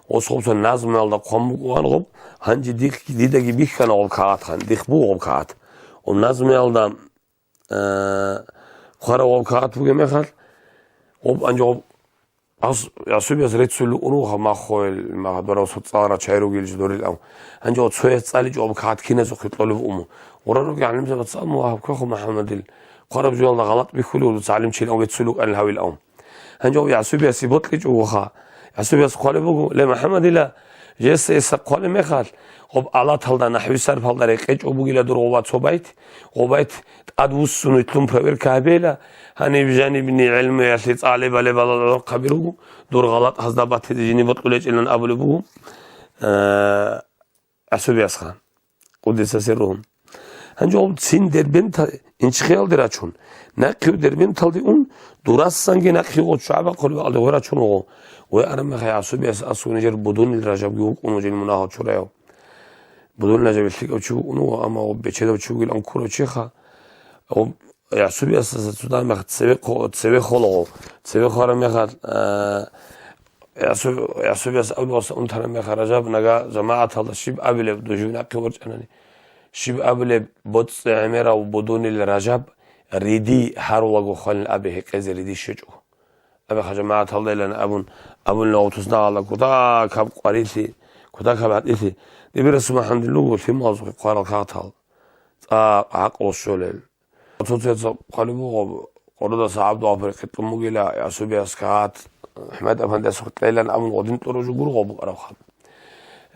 Гъос гъобца назмуялда хъван букӀуан гъоб, гьанже дихъ-, дидаги бихьана гъоб кагъатхан, дихъ буго гъоб кагъат. Гъоб назмуялда, э, хъварав гъоб кагъат бугеб мехалъ, гъоб гьанже гъоб Ас-, Ясубиялъ реццулел унуха маххойил, мах-, дора соцӀалара чай ругел жо дорил ав. Гьанже цояс цӀаличӀо абу кагъат киназухъе кьолеб уму. Гъура руги гӀалимзабаца абу, Вагьаб, Квехо МухӀаммадил хъвараб жоялда гъалатӀ бихьулев дуца гӀалимчил ав, веццулев кӀанил гьавил ав. Гьанже ав Ясубиясе бокьичӀо вуха. Ясубияс хъвалеб буго, Ле, МухӀаммадила, жеса эса хъвалеб мехалъ, гъоб алаталда, нахӀви сарфалда рекъечӀо бугила дур гъова цо байт, гъоб байт тӀад вуссун витлъун проверка гьабейла, гьаниб жанибни гӀелмуялъе цӀалебали балагьурхъаби руго, дур гъалатӀ гьазда батизе жине бокьулечӀилан абулеб буго, э, ГӀасубиясха, къуддиса сирругьу. Гьанже гъоб цин Дербента, Инчхиялде рачун, нахъив Дербенталде ун, дурасанги нахъив гъо ччугӀа бахъулеб бакӀалде гъой рачун вуго. Гъой араб мехалъ ГӀасубияс аскӀов нижер Будунил Ражабги вукӀун вугин мунагьал чураяв. Будунил Ражаб лъикӀав чи вукӀун вуго, амма гъоб бечедав чи вугилан ккурав чиха. Гъоб ГӀасубиясдаса цо дагьаб цеве хъо-, цеве холаго. Цеве хвараб мехалъ, а, ГӀасу-, ГӀасубияс абулеб гъоса унтараб мехалъ, Ражаб, нага жамагӀаталда щиб абилеб, дужив нахъе ворчӀанани? Щиб абилеб, боцӀи гӀемерав Будунил Ражаб риди гьарулаго хвалин абе гьекъезе риди щвечӀо. Абе хъа жамагӀаталдайилан абун, абунила гъоб туснагъалда кутакаб къварилъи, кутакаб гьатӀилъи. Дибирасул МухӀаммадил руго лъималазухъе хъварал кагътал. ЦӀакъ гӀакълу щолел. Цо-цояца хъвалеб буго, къородаса ГӀабдулгъапар хъитӀун бугила, ГӀасубияс кагъат, ХӀумайд-Афандияс хутӀейилан абун гъодин тӀураб жо гургъу букӀарабха.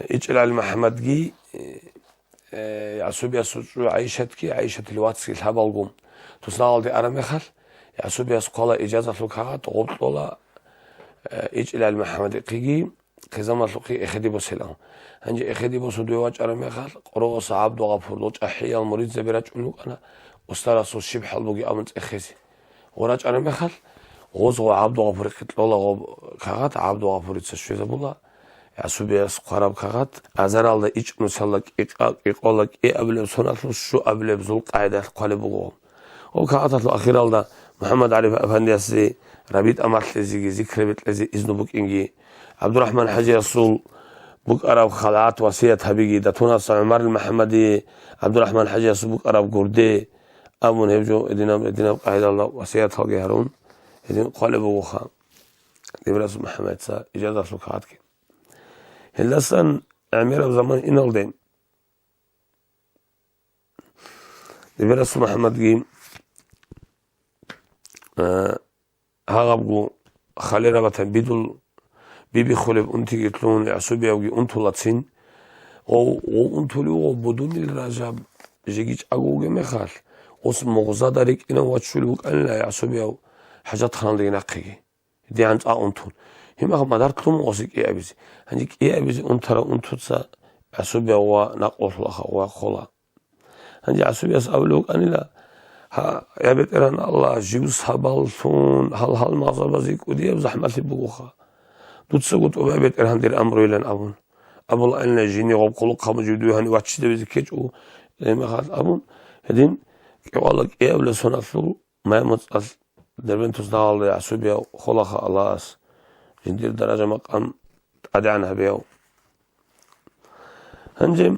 ИчӀил ГӀали МухӀаммадги, э, э, ЯгӀсубиясул чӀужу ГӀайшатги, ГӀайшатил вацги лъабалгун туснагъалде араб мехалъ, ЯгӀсубияс хъвала ижазалъул кагъат, гъоб кьола, э, ИчӀилал МухӀаммадихъеги, хъизамалъухъе эхеде босилан. Гьанже эхеде босун дуе вачӀараб мехалъ, къорогъаса ГӀабдугъафурил чӀахӀиял муридзаби рачӀун рукӀана, устарасул щиб хӀал бугеб абун цӀехезе. Гъо рачӀараб мехалъ, гъозго ГӀабдугъафурихъе кьола гъоб кагъат, ГӀабдугъафурица щвезабула, ЯгӀсубияс хъвараб кагъат, азаралда ичӀнусалда кӀикъа-, кӀикъола кӀиабилеб соналъул щуабилеб зулкъагӀидаялъ хъвалеб буго. Гъоб кагъаталъул ахиралда МухӀаммад ГӀариф афандиясе рабитӀа малъизеги зикр бекьизе изну букӀинги, ГӀабдурахӀман хӀажиясул букӀараб халгӀат васият гьабиги, датунаса ГӀумарил МухӀаммадие ГӀабдурахӀман хӀажиясул букӀараб гурде, абун гьеб жо гьединаб, гьединаб къагӀидалда васияталги гьарун, гьедин хъвалеб бугоха. Дибирасул МухӀаммадица ижазалъул кагъатги. Гьелдасан гӀемераб заман иналде, Дибирасул МухӀаммадги, а, гьагъабго халерабатан бидул, бибиххулеб унтиги лъугьун, ЯгӀсубиявги унтулацин. Гъов, гъов унтулев гъов будунил Ражаб жеги чӀаго вугеб мехалъ, гъос мугъзада рикӀкӀинав вачулев вукӀанила ЯгӀсубияв хӀажатханалдаги нахъеги. ДигӀан цӀа унтун. Гьимахъ мадар лъун гъоси кӀиабизе. Гьанже кӀиабизе унтарав унтуца Ясубияв ва накъулъула ха-, ва хола. Гьанже Ясубияс абулев вукӀанила: «Гьа, я БетӀергьан Аллагь, жив сабаллъун гьал-гьал мазабазе кӀудияб захӀмалъи бугоха. Дуцаго тӀубай, БетӀергьан, дир амруйилан», — абун. Абулаанила жиниго хъулухъ гьабун жив дуе гьанив ваччидабизе ккечӀо, гьимахъал абун, гьедин кӀикъоялда кӀиабилеб соналъул Маймуцал Дербент тусдагъалда Ясубияв холаха Аллагьас, жиндир даража-макъам тӀадегӀан гьабияв. Гьанже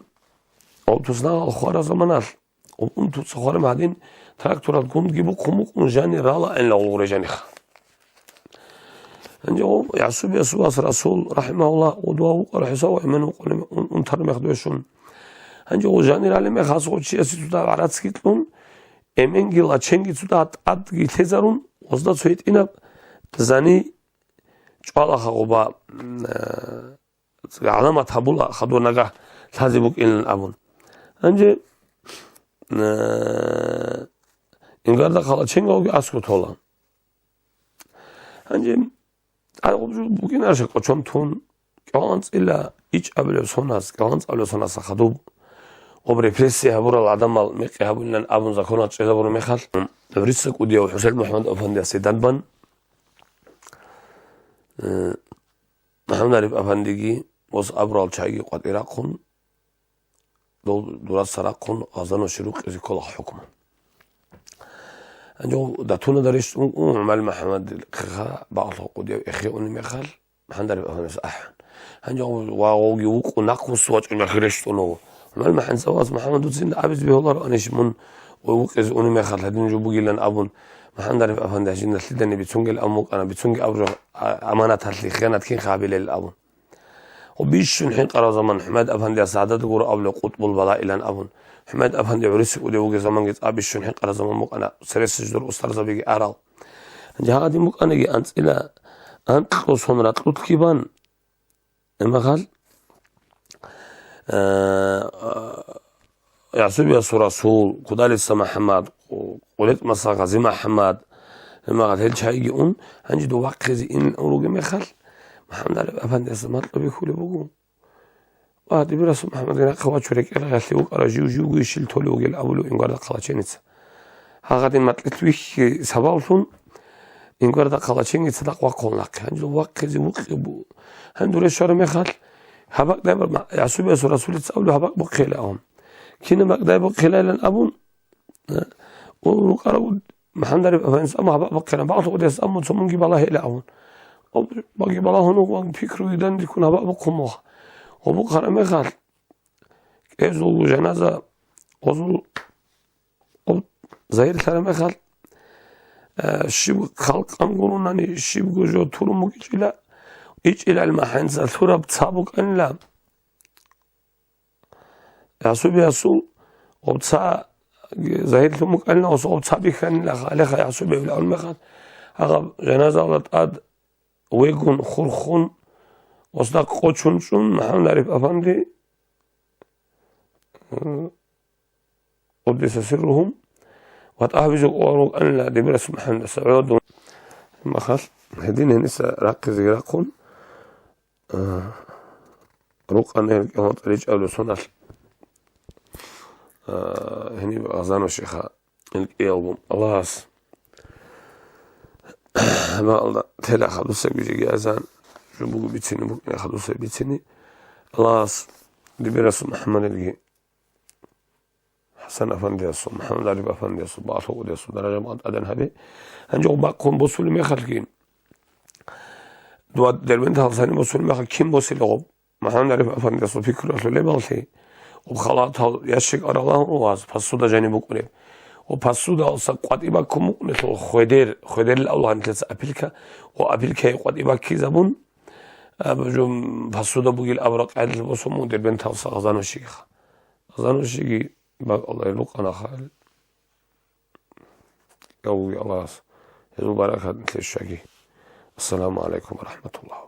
гъоб тусдагъал хвараб заманалъ, гъоб унтуца хвараб гьадин, тракторал гундги бухъун-бухъун жанир ралаанила гъулгъуре жаниха. Гьанже гъоб Ясубиясул вас Расул, рахӀимагьуллагь, гъудва вукъарав ХӀуса ва эмен вукъунеб ун-, унтараб мех дойщун. Гьанже гъо жанир гьалеб мехалъ гъо чиясе цо дагьаб гӀарацги кьун, эменги лаченги цо дагьаб тӀадги лъезарун, гъозда цо гьитӀинаб зани чӀвалаха гъоба, м, э, гӀаламат гьабула хадур нагагь лъазе букӀинилан абун. Гьанже, э, Ингарда хъалаченгавги аскӀор тола. Гьанже гьай гъуб жо букӀинарищ къочон тун, кӀалгӀанцӀила ичӀабилев сонас, кӀалгӀанцӀабилев сонас хадуб, гъуб репрессия гьабурал гӀадамал мекъи гьабунилан абун законалъ чӀезабураб мехалъ, гӀуриса кӀудияв ХӀусен МухӀаммад-афандиясе данбан, э, МухӀаммад-Ариф-афандиги ва абурал чагӀиги къватӀир рахъун, дол дураса рахъун гъазанущи рукъизе ккола хӀукму. Гьанже датуна дарищ ун, ун, ГӀумал МухӀаммад хъиха бакълъун кӀудияв эхе унеб мехалъ, МухӀаммад-Ариф-афандияс ахӀун. Гьанже ва гъоги вукъу нахъвуссу вачӀун яхъи рещтӀун вуго. ГӀумал МухӀаммад, ва МухӀаммад, дуцин абиз бегьуларо анищ мун гъой вукъизе унеб мехалъ гьадин жо бугилан абун, МухӀаммад-Ариф-афандияс жинда лъиданиги бицунгел абун букӀана, бицунги абураб, а, аманаталъе хиянат кинха гьабилел абун. Гъо бищун хӀинкъараб заман ХӀумайд-афандияс гӀадада гуро абулеб къутӀбул балаилан абун. ХӀумайд-афанди гӀуриси кӀудев вугеб заманги цӀа бищун хӀинкъараб заман букӀана, цересезул устарзабиги арал. Гьанже гьадин букӀаниги анцӀила анкьго сон ракьулъги бан, гьимахъал, э, Ясубиясул Расул, Кудалиса МухӀаммад, КъулетӀмаса Гъази МухӀаммад, гьимахъал гьел чагӀиги ун, гьанже дов вахъизе ин ругеб мехалъ, МухӀаммад-Ариф-афандияс макьу бихьулеб буго. Ва, дибирасул МухӀаммад, нахъа вачу, рекӀелгъелъе вукӀарав жив живго ишил толев вугел абулев Ингварда хъалаченица. Гьагъадин макьилъ вихьи сабаблъун, Ингварда хъалаченги цадахъ вахъун нахъе. Гьанже вахъизе вукъи бу-, гьанже дуре щвараб мехалъ, гьаб бакӀ дай ба-, Ясубиясул Расулица абулеб гьаб бакӀ бухъейилан абун. Кинаб бакӀ дай бухъейилан абун, э, ун рукӀарав МухӀаммад-Ариф-афандияс абун гьаб бакӀ бухъейилан, бакълъун кӀудияс абун цо мунги балагьейилан абун. Гъоб баги балагьун вугоан пикру гьедин риккун гьаб бакӀ бухъун буго. Гъоб бухъараб мехалъ, кӀезулго жаназа гъозул Гъоб загьирлъараб мехалъ, э, щиб халкъ гурунани, щибго жо турун букӀичӀила, ичӀилал махӀенца лъураб ца букӀанила. Ясубиясул гъоб ца загьирлъун букӀанила, гъос гъоб ца бихьанила, гьалеха Ясубиявилан абун мехалъ, гьагъаб жаназаялда тӀад вегун, хурхун, гъосда къочун чӀун, МухӀаммад-Ариф-афанди къуддиса сирругьум, ва тӀагьабизе кӀоларул анила дибирас МухӀаммадаса гӀодун. Махал, гьедин гьениса рахъизеги рахъун, а, рукъана гьел кӀалгӀатӀа ричӀабилеб соналъ, а, гьениб Гъазанов шиха, гьел кӀиялгун Аллагьас гьабаалда тела хадусаби жеги азан, жо буго бицине букӀине хадусаби бицине, Аллагьас дибирасул МухӀаммадилги ХӀасан афандиясул, МухӀаммад ГӀариф афандиясул, Багьалъукъудиясул даража бакъ тӀадегӀан гьабе. Гьанже гъоб бахъун босулеб мехалъги, дова Дербенталъ гьаниб босулеб мехалъ кин босила гъоб? МухӀаммад ГӀариф афандиясул пикру лъолебалъи, гъоб халатал ящик арал агьлу ваз, посуда жаниб букӀунеб. Ва посудалса къватӀиб баккун букӀунелъул хведер, хведерил авлахъанилъица апилка, ва апилкае къватӀиб баккизабун, аб-, жо посуда бугил абураб къайдалъ босун мун Дербенталъса Гъазановщикиха. Гъазановщиги бакӀалда рукъана хал. Гьавги Аллагьас гьезул баракат нилъее щваги. Ассаламу гӀалайкум ва рахӀматуллагь.